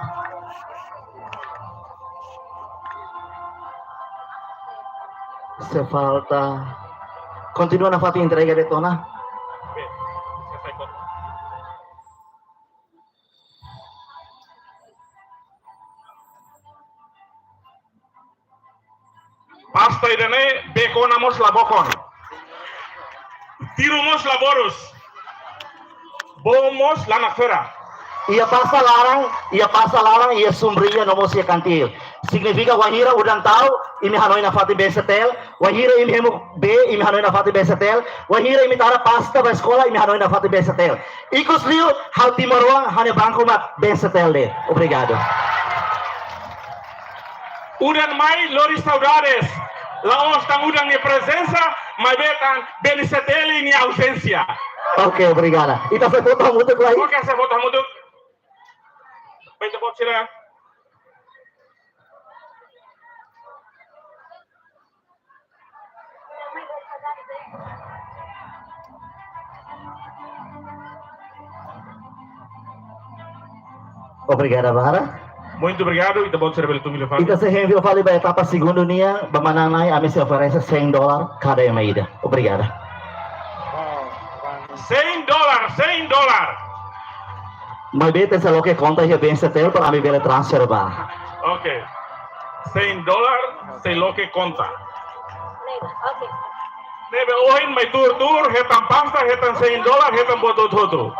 Sei falta. Kontinua nafatin entrega de'it ona. Pasta ida-ne'e, beik ona mós la bokon. Tiru mós la borus. Boot mós la nakfera. Iha pasta laran, iha pasta laran, iha sombriña no mós iha kantil. Signifika wainhira udan tau, imi hanoin nafatin B C T L, wainhira imi hemu bee, imi hanoin nafatin B C T L, wainhira imi tara pasta ba eskola, imi hanoin nafatin B C T L. Ikus liu, ha'u timoroan, ha'u-nia banku mak B C T L de'it. Obrigadu. Udan mai lori saudades. La'ós tan udan nia prezensa, maibé tan B N C T L nia auzénsia. Oke, obrigada. Ita sei foto hamutuk lai. Oke, sei foto hamutuk. Baik, tepuk sila. Obrigada barak. Muito obrigado, ita-boot sira bele tun fila fali. Ita sei hein fila fali ba etapa segundu nian, ba manán-na'in, ami sei oferese cem dólar kada ema ida. Obrigada. Cem dólar, cem dólar. Maibé ita sei loke konta iha BNCTL para ami bele transfer ba. Ok. Cem dólar, sei loke konta. Ne'ebé ohin mai tuur-tuur, hetan pasta, hetan cem dólar, hetan buat hotu-hotu.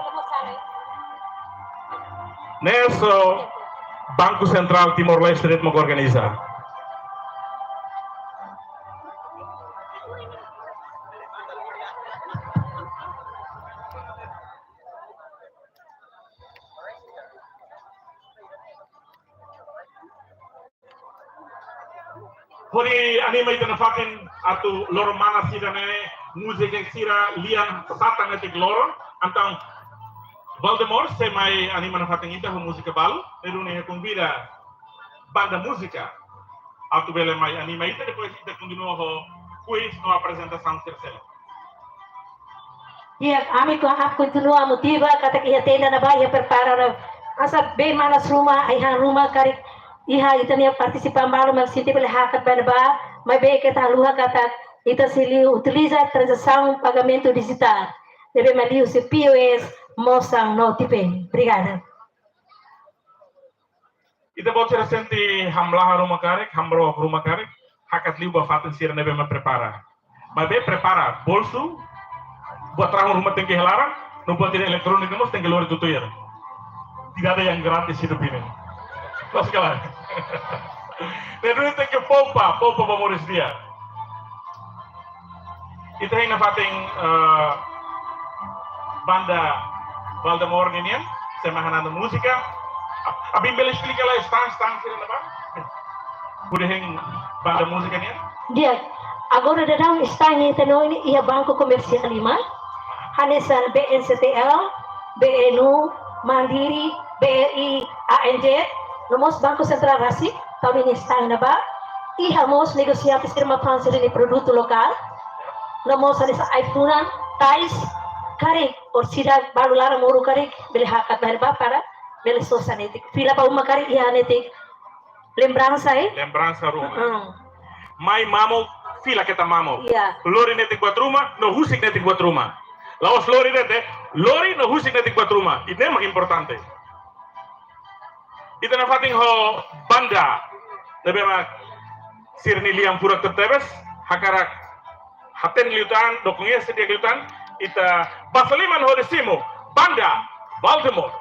Ne'e só Banku Sentrál Timor-Leste de'it mak organiza. Hodi anima ita nafatin atu loron manas ida-ne'e, múzika sira lian satan netik loron. Entaun Valdemar sei mai anima nafatin ita ho múzika balu, ne'e duni ha'u konvida banda múzika atu bele mai anima ita, depois ita kontinua ho kuis no aprezentasaun sira seluk. Di'ak, ami ko ha'u kontinua motiva katak iha tenda ne'ebá iha prepara ona. Hanesan be manas ruma, ai-han ruma karik iha ita-nia partisipan balu mak sente bele hakat ba ne'ebá, maibé keta haluha katak ita sei liu utiliza tranzasaun pagamentu dijitál. Ne'ebé mak liuhusi P O S, Mozart no T-Pay. Obrigada. Ita-boot sira sente hamlaha ruma karik, hamrook ruma karik, hakat liu ba fatin sira ne'ebé mak prepara. Maibé prepara bolsu, buat rahun ruma tenke iha laran, no buat ida eletróniku mós tenke lori tutuir. Tidak ada yang gratis hidup ini. Pas kalah. Ne'e duni tenke poupa, poupa ba moris di'ak. Ita hein nafatin, eh, banda Valdemar ninian, sei mai han ona múzika. A-, abin bele esplika lai stand, stand sira ne'ebá? Hodi hein banda múzika nian? Di'ak, agora daudaun stand ita-nia oin iha Banku Komersiál lima, hanesan BNCTL, BNU, Mandiri, BRI, ANZ, no mós Banku Sentrál rasik, tau ninia stand ne'ebá. Iha mós negosiante sira mak fa'an sira-nia produtu lokál. No mós hanesan ai-funan, tais, karik, orsida balu laran moru karik, bele hakat ba ne'ebá para bele sosa netik. Fila ba uma karik iha netik lembransa, eh? Lembransa ruma. Mm. Mai mamuk, fila keta mamuk. Iya. Lori netik buat ruma, no husik netik buat ruma. La'ós lori de'it, lori no husik netik buat ruma. Ida-ne'e mak importante. Ita nafatin ho banda ne'ebé mak sira-nia lian furak tebetebes, hakarak hatene liután, no koñese di'ak liután, ita basa liman hodi simu, banda Valdemar.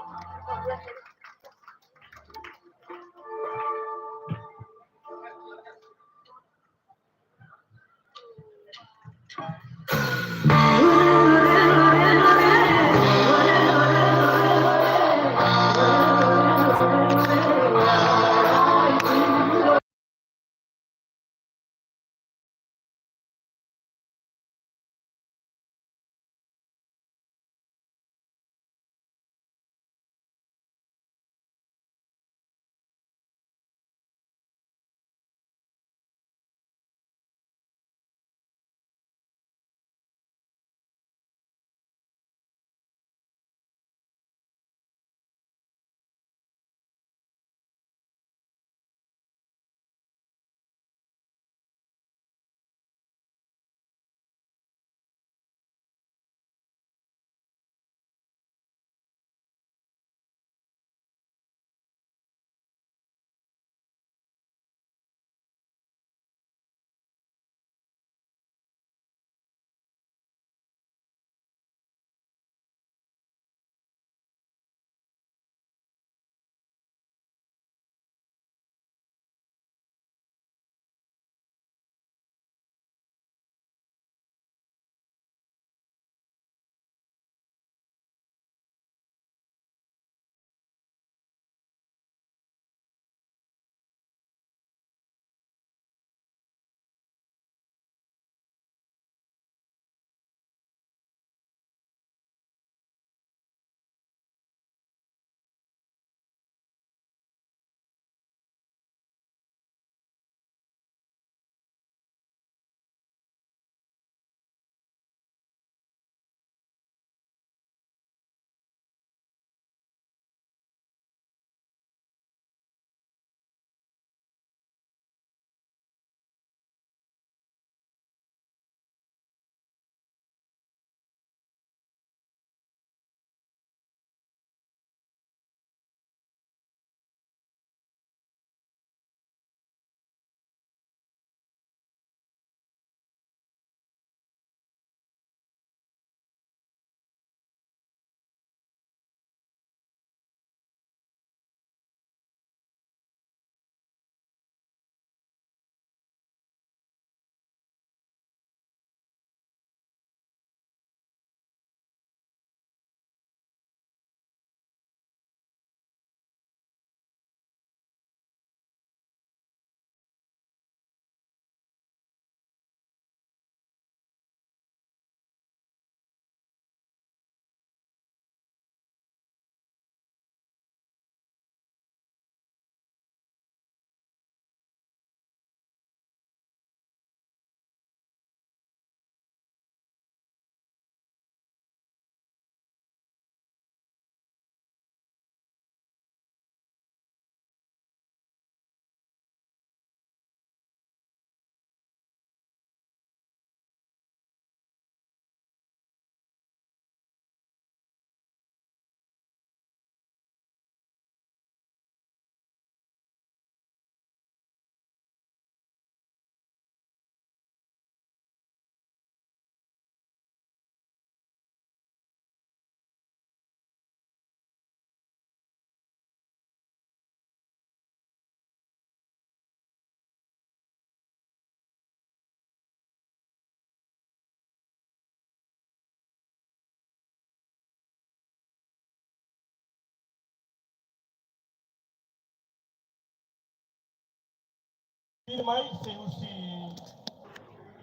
Tuirmai, sei husi.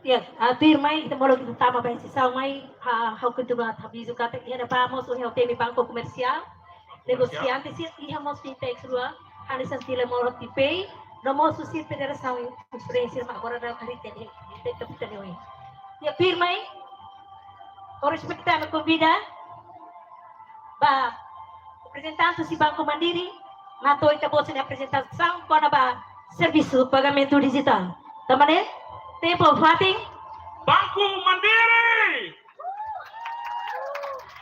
Ya, ah, tuirmai, ita molok ita tama ba sesaun mai, ah, ha'u katuas ba avizu katak iha ne'ebá mós ohin ha'u temi Banku Komersiál, negosiante sira, iha mós fintech rua, hanesan Tile Mall Pay, no mós husi Federasaun Insurance, mak agora daudaun karik ita, ita, ita, ita, ita, ya, tuirmai, ha'u respeita no konvida ba reprezentante husi Banku Mandiri, atu hato'o ita-boot sira-nia aprezentasaun kona-ba servisu pagamentu dijitál. Tanba ne'e, tempu fatin. Banku Mandiri!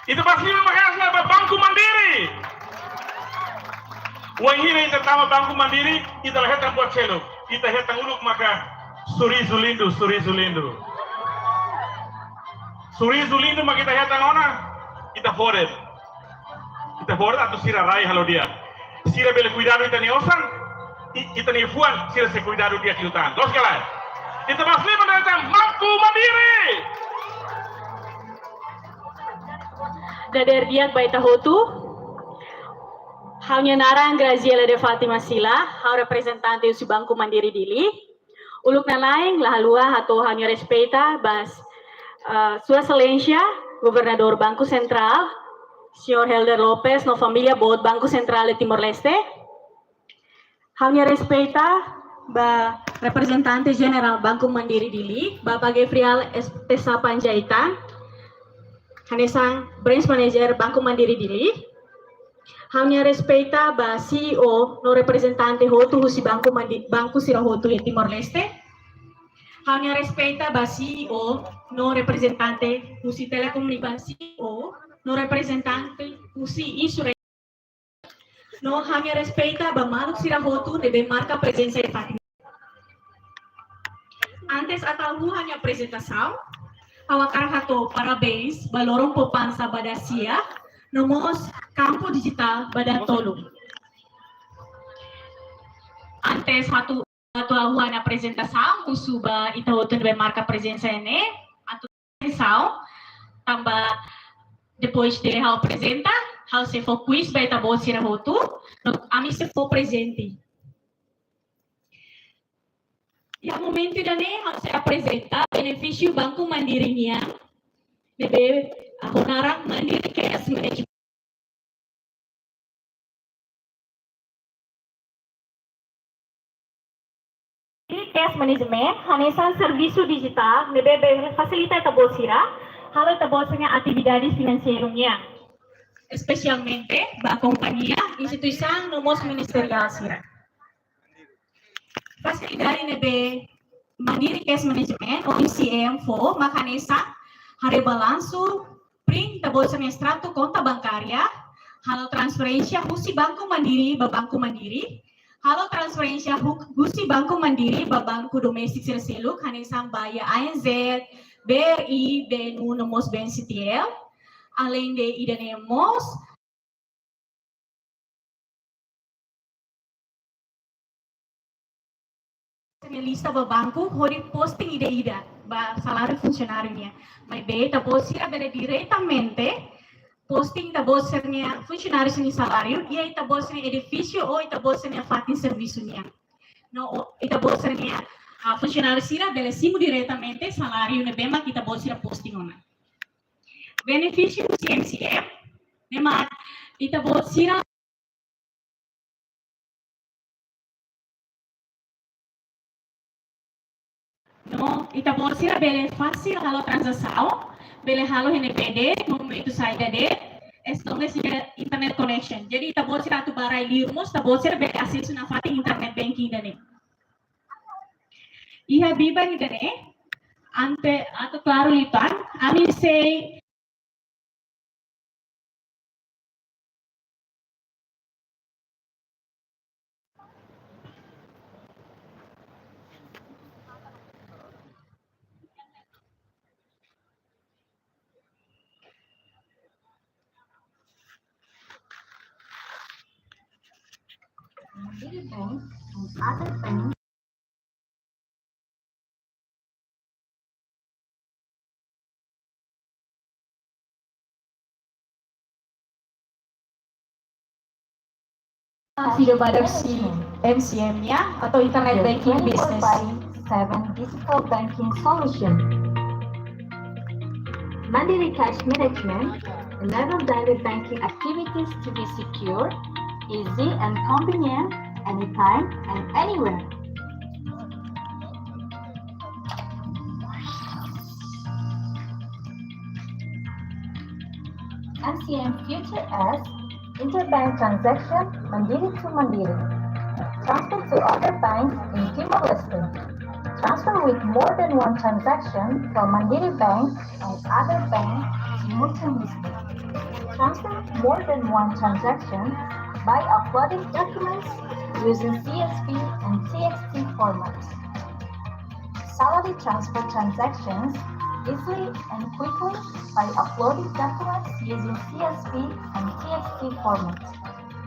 Ita basa liman maka ba Banku Mandiri! Wainhira ita tama Banku Mandiri, ita la hetan buat seluk. Ita hetan uluk maka sorizu lindu, sorizu lindu. Sorizu lindu mak ita hetan ona, ita hotu. Ita hotu atu sira rai halo di'ak. Sira bele kuidadu ita-nia osan, i-, ita-nia fuan, sira sei kuidadu di'ak liután. Loos ka lae? Ita basa liman ita Banku Mandiri. Dadeer di'ak ba ita hotu. Ha'u-nia naran Graziela de Fátima Sila, ha'u reprezentante husi Banku Mandiri Dili. Uluk nanain, la haluha hato'o ha'u-nia respeita ba, eh, Sua Exelénsia, Governadór Banku Sentrál, Señór Helder Lopes, no família boot Banku Sentrál de Timor-Leste. Ha'u-nia respeita ba reprezentante jerál Banku Mandiri Dili, Bapak Gefrial Espesa Panjaitan, hanesan Branch Manager Banku Mandiri Dili. Ha'u-nia respeita ba C E O no reprezentante hotu husi Banku Mandi-, banku sira hotu iha Timor-Leste. Ha'u-nia respeita ba C E O no reprezentante husi telekomunikasaun, C E O no reprezentante husi insurance. No ha'u-nia respeita ba maluk sira hotu ne'ebé marka prezensa iha fatin. Antes atu ha'u halo ha'u-nia aprezentasaun, ha'u hakarak hato'o parabéns ba Loron Poupansa ba dasia, no mós Kampu Dijitál ba datoluk. Antes atu, atu ha'u halo ha'u-nia aprezentasaun, husu ba ita hotu ne'ebé marka prezensa iha ne'e, atu atensaun, tanba depois de ha'u aprezenta, ha'u sei fó quiz ba ita-boot sira hotu, no ami sei fó prezente. Iha momentu ida-ne'e, ha'u sei aprezenta benefísiu Banku Mandiri nian, ne'ebé ho naran Mandiri Cash Management. Cash Management hanesan servisu dijitál ne'ebé bele fasilita ita-boot sira halo ita-boot sira-nia atividade finanseiru nian, espesialmente ba kompañia, instituisaun no mós ministeriál sira. Fasilidade ne'ebé Mandiri Cash Management ou M C M fó mak hanesan haree balansu, print ita-boot sira-nia estrato konta bankária, halo transferénsia husi Banku Mandiri ba Banku Mandiri, halo transferénsia hu-, husi Banku Mandiri ba banku doméstiku sira seluk, hanesan ba iha A N Z, B R I, B N U no mós B N C T L. Aleinde ida-ne'e mós, sira-nia lista ba banku, hodi posting ida-ida ba saláriu funsionáriu nian. Maibé ita-boot sira bele diretamente posting ita-boot sira-nia funsionáriu sira-nia saláriu iha ita-boot sira-nia edifísiu ou ita-boot sira-nia fatin servisu nian. No, o, ita-boot sira-nia, ah, funsionáriu sira bele simu diretamente saláriu ne'ebé mak ita-boot sira posting ona. Benefísiu husi M C M, ne'e mak ita-boot sira no, ita-boot sira bele fasil halo tranzasaun, bele halo iha ne'ebé de'it, no momentu saida de'it, as long as iha internet connection. Jadi ita-boot sira atu bá rai liur mós, ita-boot sira bele asesu nafatin internet banking ida-ne'e. Iha biban ida-ne'e, ante atu klaru liután, ami sei Video badak husi M C M nian, atau internet banking business. Seven digital banking solution. Mandiri Cash Management enable daily banking activities to be secure, easy and convenient anytime and anywhere. M C M features interbank transaction Mandiri to Mandiri. Transfer to other banks in Timor-Leste. Transfer with more than one transaction from Mandiri Bank and other banks simultaneously. Transfer more than one transaction by uploading documents using C S V and T X T formats. Salary transfer transactions easily and quickly by uploading documents using C S V and T X T formats.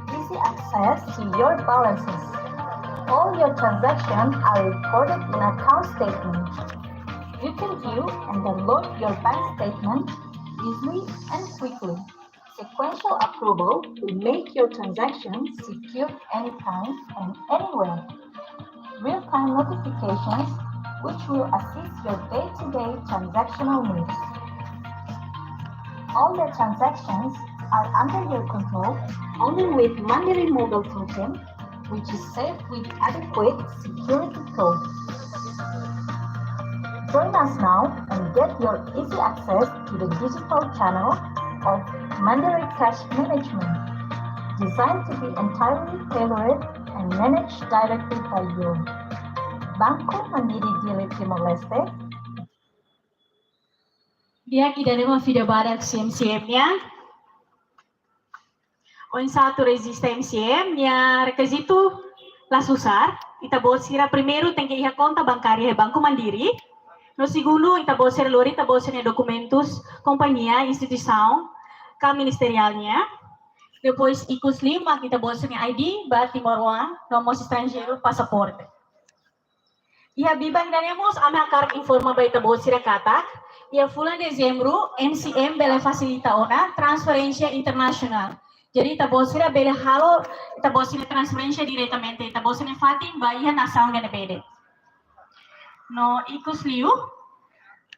Easy access to your balances. All your transactions are recorded in account statement. You can view and download your bank statement easily and quickly. Sequential approval to make your transactions secure anytime and anywhere. Real-time notifications, which will assist your day-to-day transactional needs. All the transactions are under your control only with Mandiri Mobile Token, which is safe with adequate security code. Join us now and get your easy access to the digital channel of Mandiri Cash Management, designed to be entirely tailored and managed directly by you. Banco Mandiri Dili Timor-Leste. Di'ak, ida-ne'e mak video badak husi M C M nian. Oinsá atu rejista M C M nia rekizitu la susar. Ita-boot sira primeiru tenke iha konta bankária iha Banco Mandiri. No segundu, ita-boot sira lori ita-boot sira-nia dokumentus kompañia, instituisaun ka ministeriál nian. Depois, ikus liu mak ita-boot sira-nia I D ba timoroan, no mós estranjeiru, pasaporte. Iha biban ida-ne'e mós ami hakarak informa ba ita-boot sira katak, iha fulan Dezembru, M C M bele fasilita ona transferénsia internasionál. Jadi, ita-boot sira bele halo ita-boot sira transferénsia diretamente ita-boot sira-nia fatin ba iha nasaun ne'ebé de'it. No ikus liu,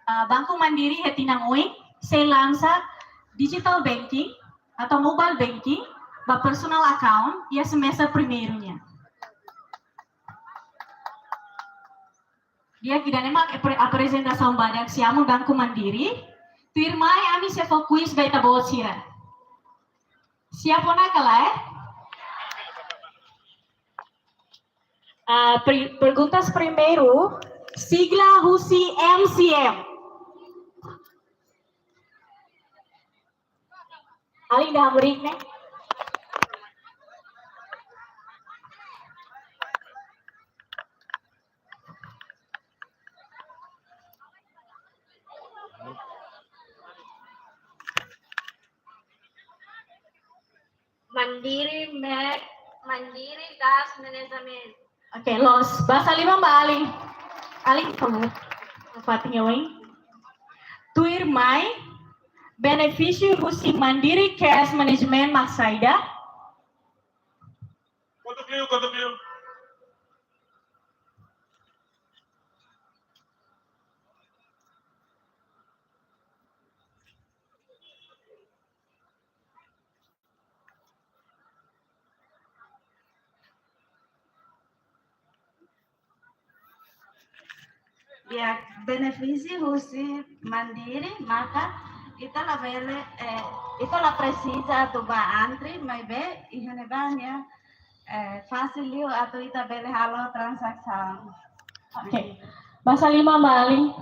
ah, Banco Mandiri iha tinan oin sei lansa digital banking atau mobile banking ba personal account iha semester primeiru nian. Di'ak, ida-ne'e mak apre-, aprezentasaun badak husi ami Banco Mandiri. Tuirmai ami sei fó quiz ba ita-boot sira. Siap ona ka lae? Ah, pri-, perguntas primeiru, sigla husi M C M. Alin dah hamriik ne'e. Mandiri Me-, Mandiri Cash Management. Oke, loos. Basa liman ba alin. Alin, kamu. Fatin oin. Tuirmai, benefísiu husi Mandiri Cash Management mak saida? Kotuk liu, kotuk liu. Ya, benefísiu husi Mandiri, maka ita labele, eh, ita la presiza atu bá antre, maibé iha ne'ebá nia, eh, fasil liu atu ita bele halo transasaun. Oke. Basa liman ba alin.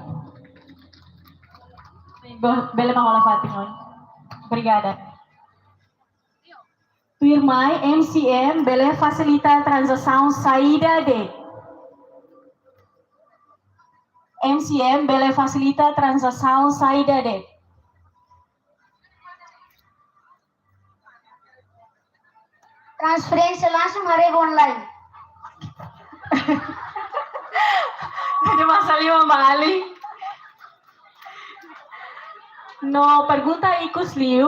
Be-, bele mak hola fatin oin. Obrigada. Tuirmai, M C M bele fasilita transasaun saida de'it? M C M bele fasilita transasaun saida de'it? Transferénsia langsung haree ba online. Jadi basa liman ba alin. No pergunta ikus liu,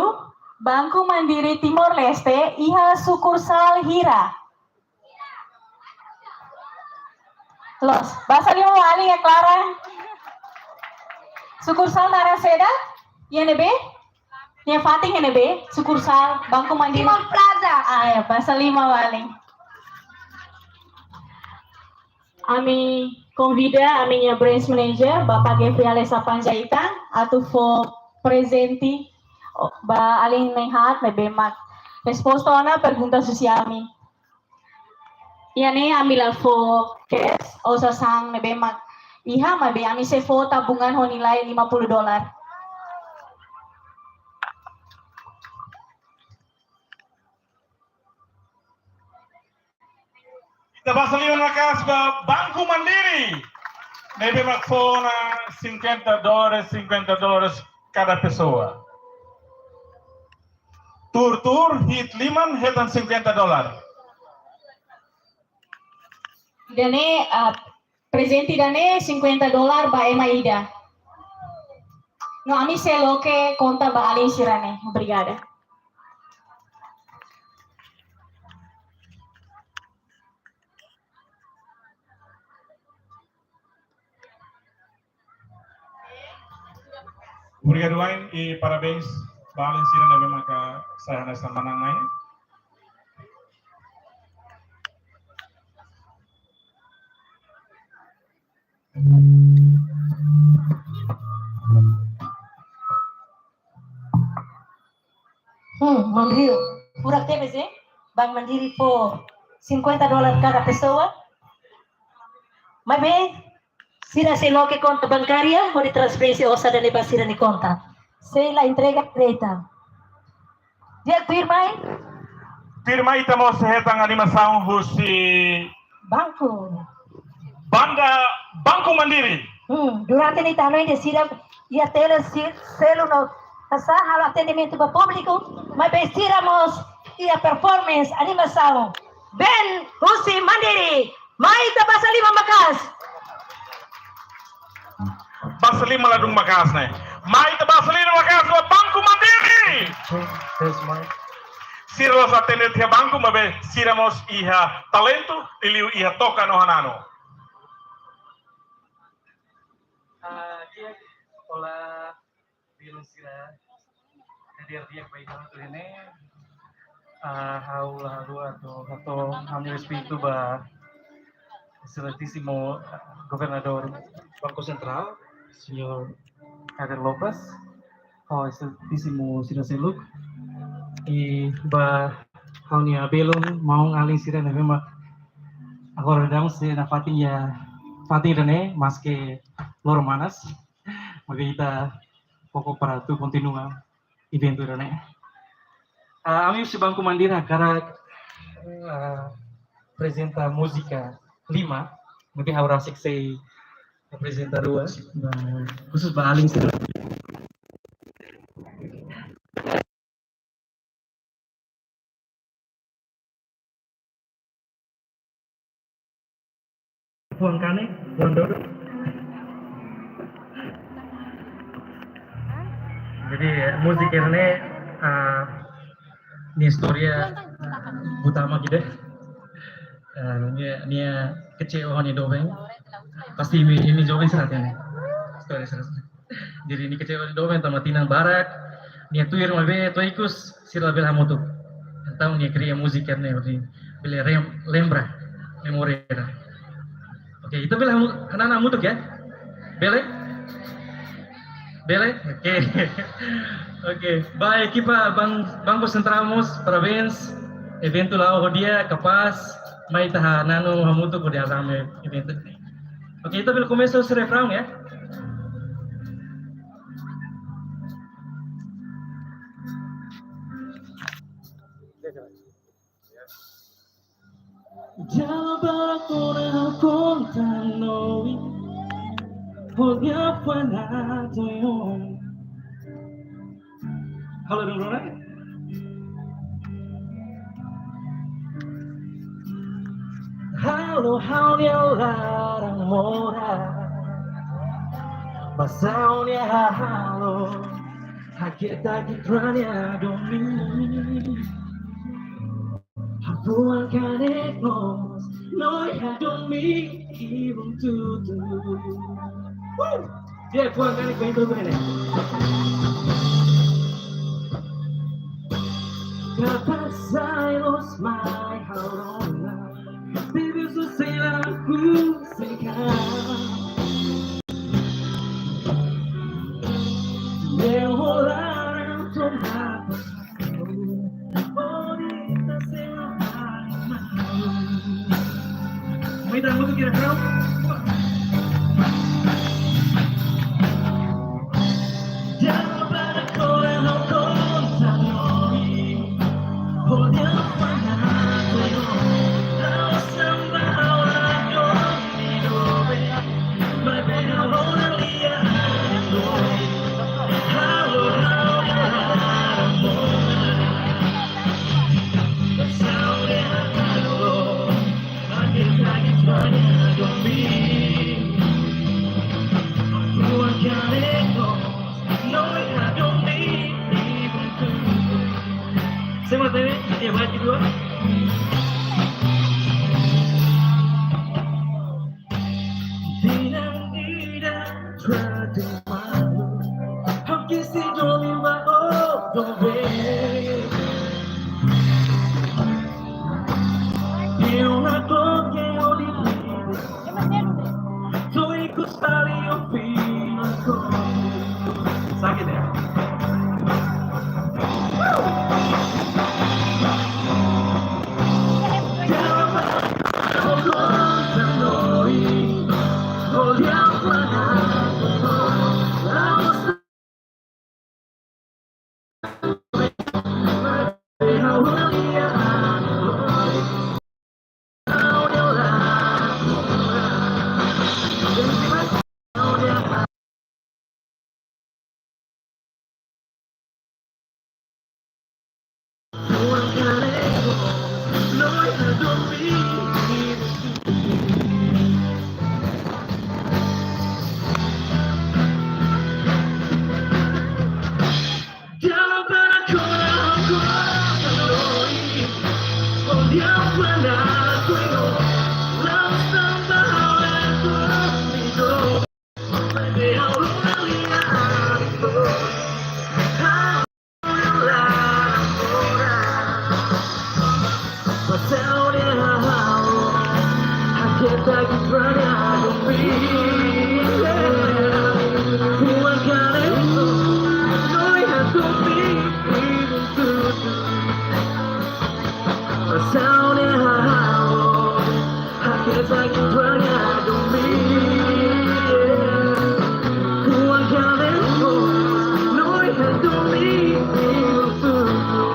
Banco Mandiri Timor-Leste iha sukursál hira? Loos, basa liman ba alin, ya, Clara. Sukursál naran saida? Iha ne'ebé? Iha fatin iha ne'ebé? Sukursál Banco Mandiri. Simon Plaza. Ah, ya, basa liman ba alin. Ami konvida ami-nia branch manager, Bapak Gabriel Sapanjaitan, atu fó prezente ba alin na'in-haat ne'ebé mak resposta ona pergunta husi ami. Iha ne'e ami la fó cash ou sasán ne'ebé mak iha, maibé ami sei fó tabungan ho nilai lima puluh dolar. Ita basa liman maka'as ba Banco Mandiri. Ne'ebé mak fó ona cinquenta dólares, cinquenta dólares cada pessoa. Tuur-tuur, hi'it liman, hetan cinquenta dólar. Ida-ne'e, ah, prezente ida-ne'e cinquenta dolar ba ema ida. No ami sei loke konta ba alin sira-ne'e. Obrigada. Obrigadu wa'in i parabéns ba alin sira ne'ebé maka sai hanesan manán mai. Hmm, Mandiri. Furak tebes, eh? Banco Mandiri fó cinquenta dólar kada pessoa. Maibé, sira sei loke konta bankária, hodi transferénsia osan ida-ne'e ba sira-nia konta. Sei la entrega direta. Di'ak, tuirmai? Tuirmai ita mós hetan animasaun husi Banco. Banda Banco Mandiri. Hmm, durante ne'e ita hanoin de'it sira iha tele si-, selu no hasa'e halo atendimentu ba públiku, maibé sira mós iha performance animasaun. Band husi Mandiri. Mai ita basa liman maka'as. Basa liman ladún maka'as ne'e. Mai ita basa liman maka'as ba Banco Mandiri. Sira la'ós atende iha banku, maibé sira mós iha talentu, liuliu iha toka no hananu. Ah, di'ak, olá. Belun sira, hadir di'ak ba ita hotu iha ne'e, ah, ha'u la haluha atu hato'o ha'u-nia respeitu ba Excelentíssimo Governador Banco Central, Señór Javier Lopes, ho Excelentíssimo sira seluk, i ba ha'u-nia belun maun-alin sira ne'ebé mak agora daudaun sei nafatin iha fatin ida-ne'e, maske loron manas. Maibé ita koko para atu kontinua eventu ida-ne'e. Ah, ami husi Banco Mandiri hakarak, ah, aprezenta múzika lima, maibé ha'u rasik sei aprezenta dua, ba, khusus ba alin sira. Fuan Kane, Fuan Dodo. Jadi, múzika ne'e, ah, nia istória utama gitu. Ah, nia, nia kecewa ho nia doben. Pasti imi, imi joven sira hatene. Istória sira. Jadi nia kecewa ho nia doben tanba tinan barak, nia tuir maibé to'o ikus sira labele hamutuk. Entaun nia kria múzika ne'e hodi bele rem-, lembra memória. Oke, ita bele hamu-, hanesan hamutuk ya? Bele? Bele? Oke. Oke, ba ekipa Ban-, Banco Central mós, parabéns. Eventu la'o ho di'ak, kapás, mai ita hananu hamutuk hodi rame eventu. Oke, ita bele komesa husi refraun ya. Dala barak ona ha'u konta no imi, ho nia fanato yon. Halo, dong, dong, eh? Halo, ha'u-nia laran moras. Basa ha'u-nia hahalok. Haketa kitrania domi. Hafuan kanek mós. Noi hadomi ibun tutu. Uh! Dia kuat kali kau itu tuh, ne'e. Kata sai los mai haurona. Bibi susila ku sika. Meu horário tomado. Mai ita hamutuk iha refrain. Sema tene, ya, bait kedua. Tinan ida trate malu, hau kisi domin ba o dobe. Iha ona kloke o di. To'o ikus fali o fina ko. Sakit ya?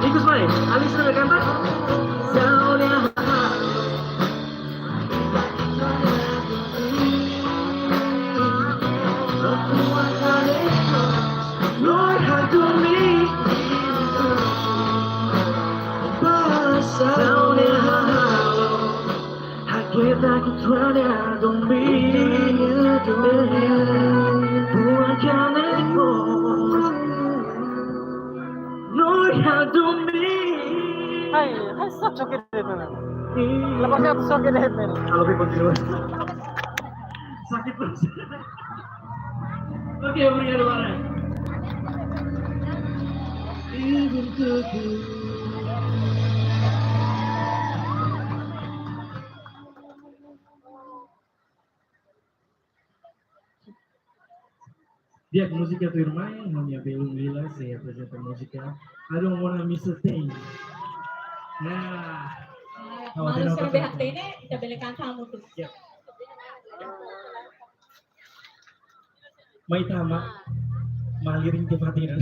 Ikus mai, Alice também canta. Hai, hai, sok, sok, sok, sok. Lepas ya, sok, sok. Kalau kita continue. Sakit terus. Oke, obrigado, Mara. Di'ak, múzika tuirmai, ha'u-nia belun Lila sei aprezenta múzika. I don't wanna miss a thing. Nah. Malu sira B H T ne'e, ita bele kanta hamutuk. Yep. Mai tama, malirin ke fatina.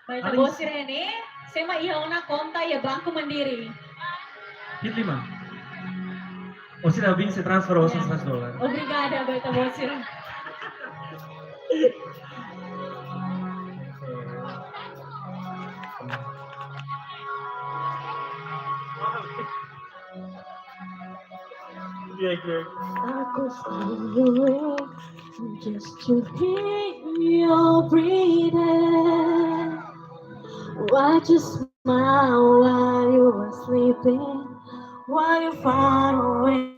Baik, Alis. Bos Rene, sema iha ona konta iha Banco Mandiri. Hit lima. O sira bin se transfer o seratus dolar. Obrigada, baik, bos Rene. Iya, iya. I could stay awake just to hear your breathing. Watch you smile while you were sleeping, while you far away.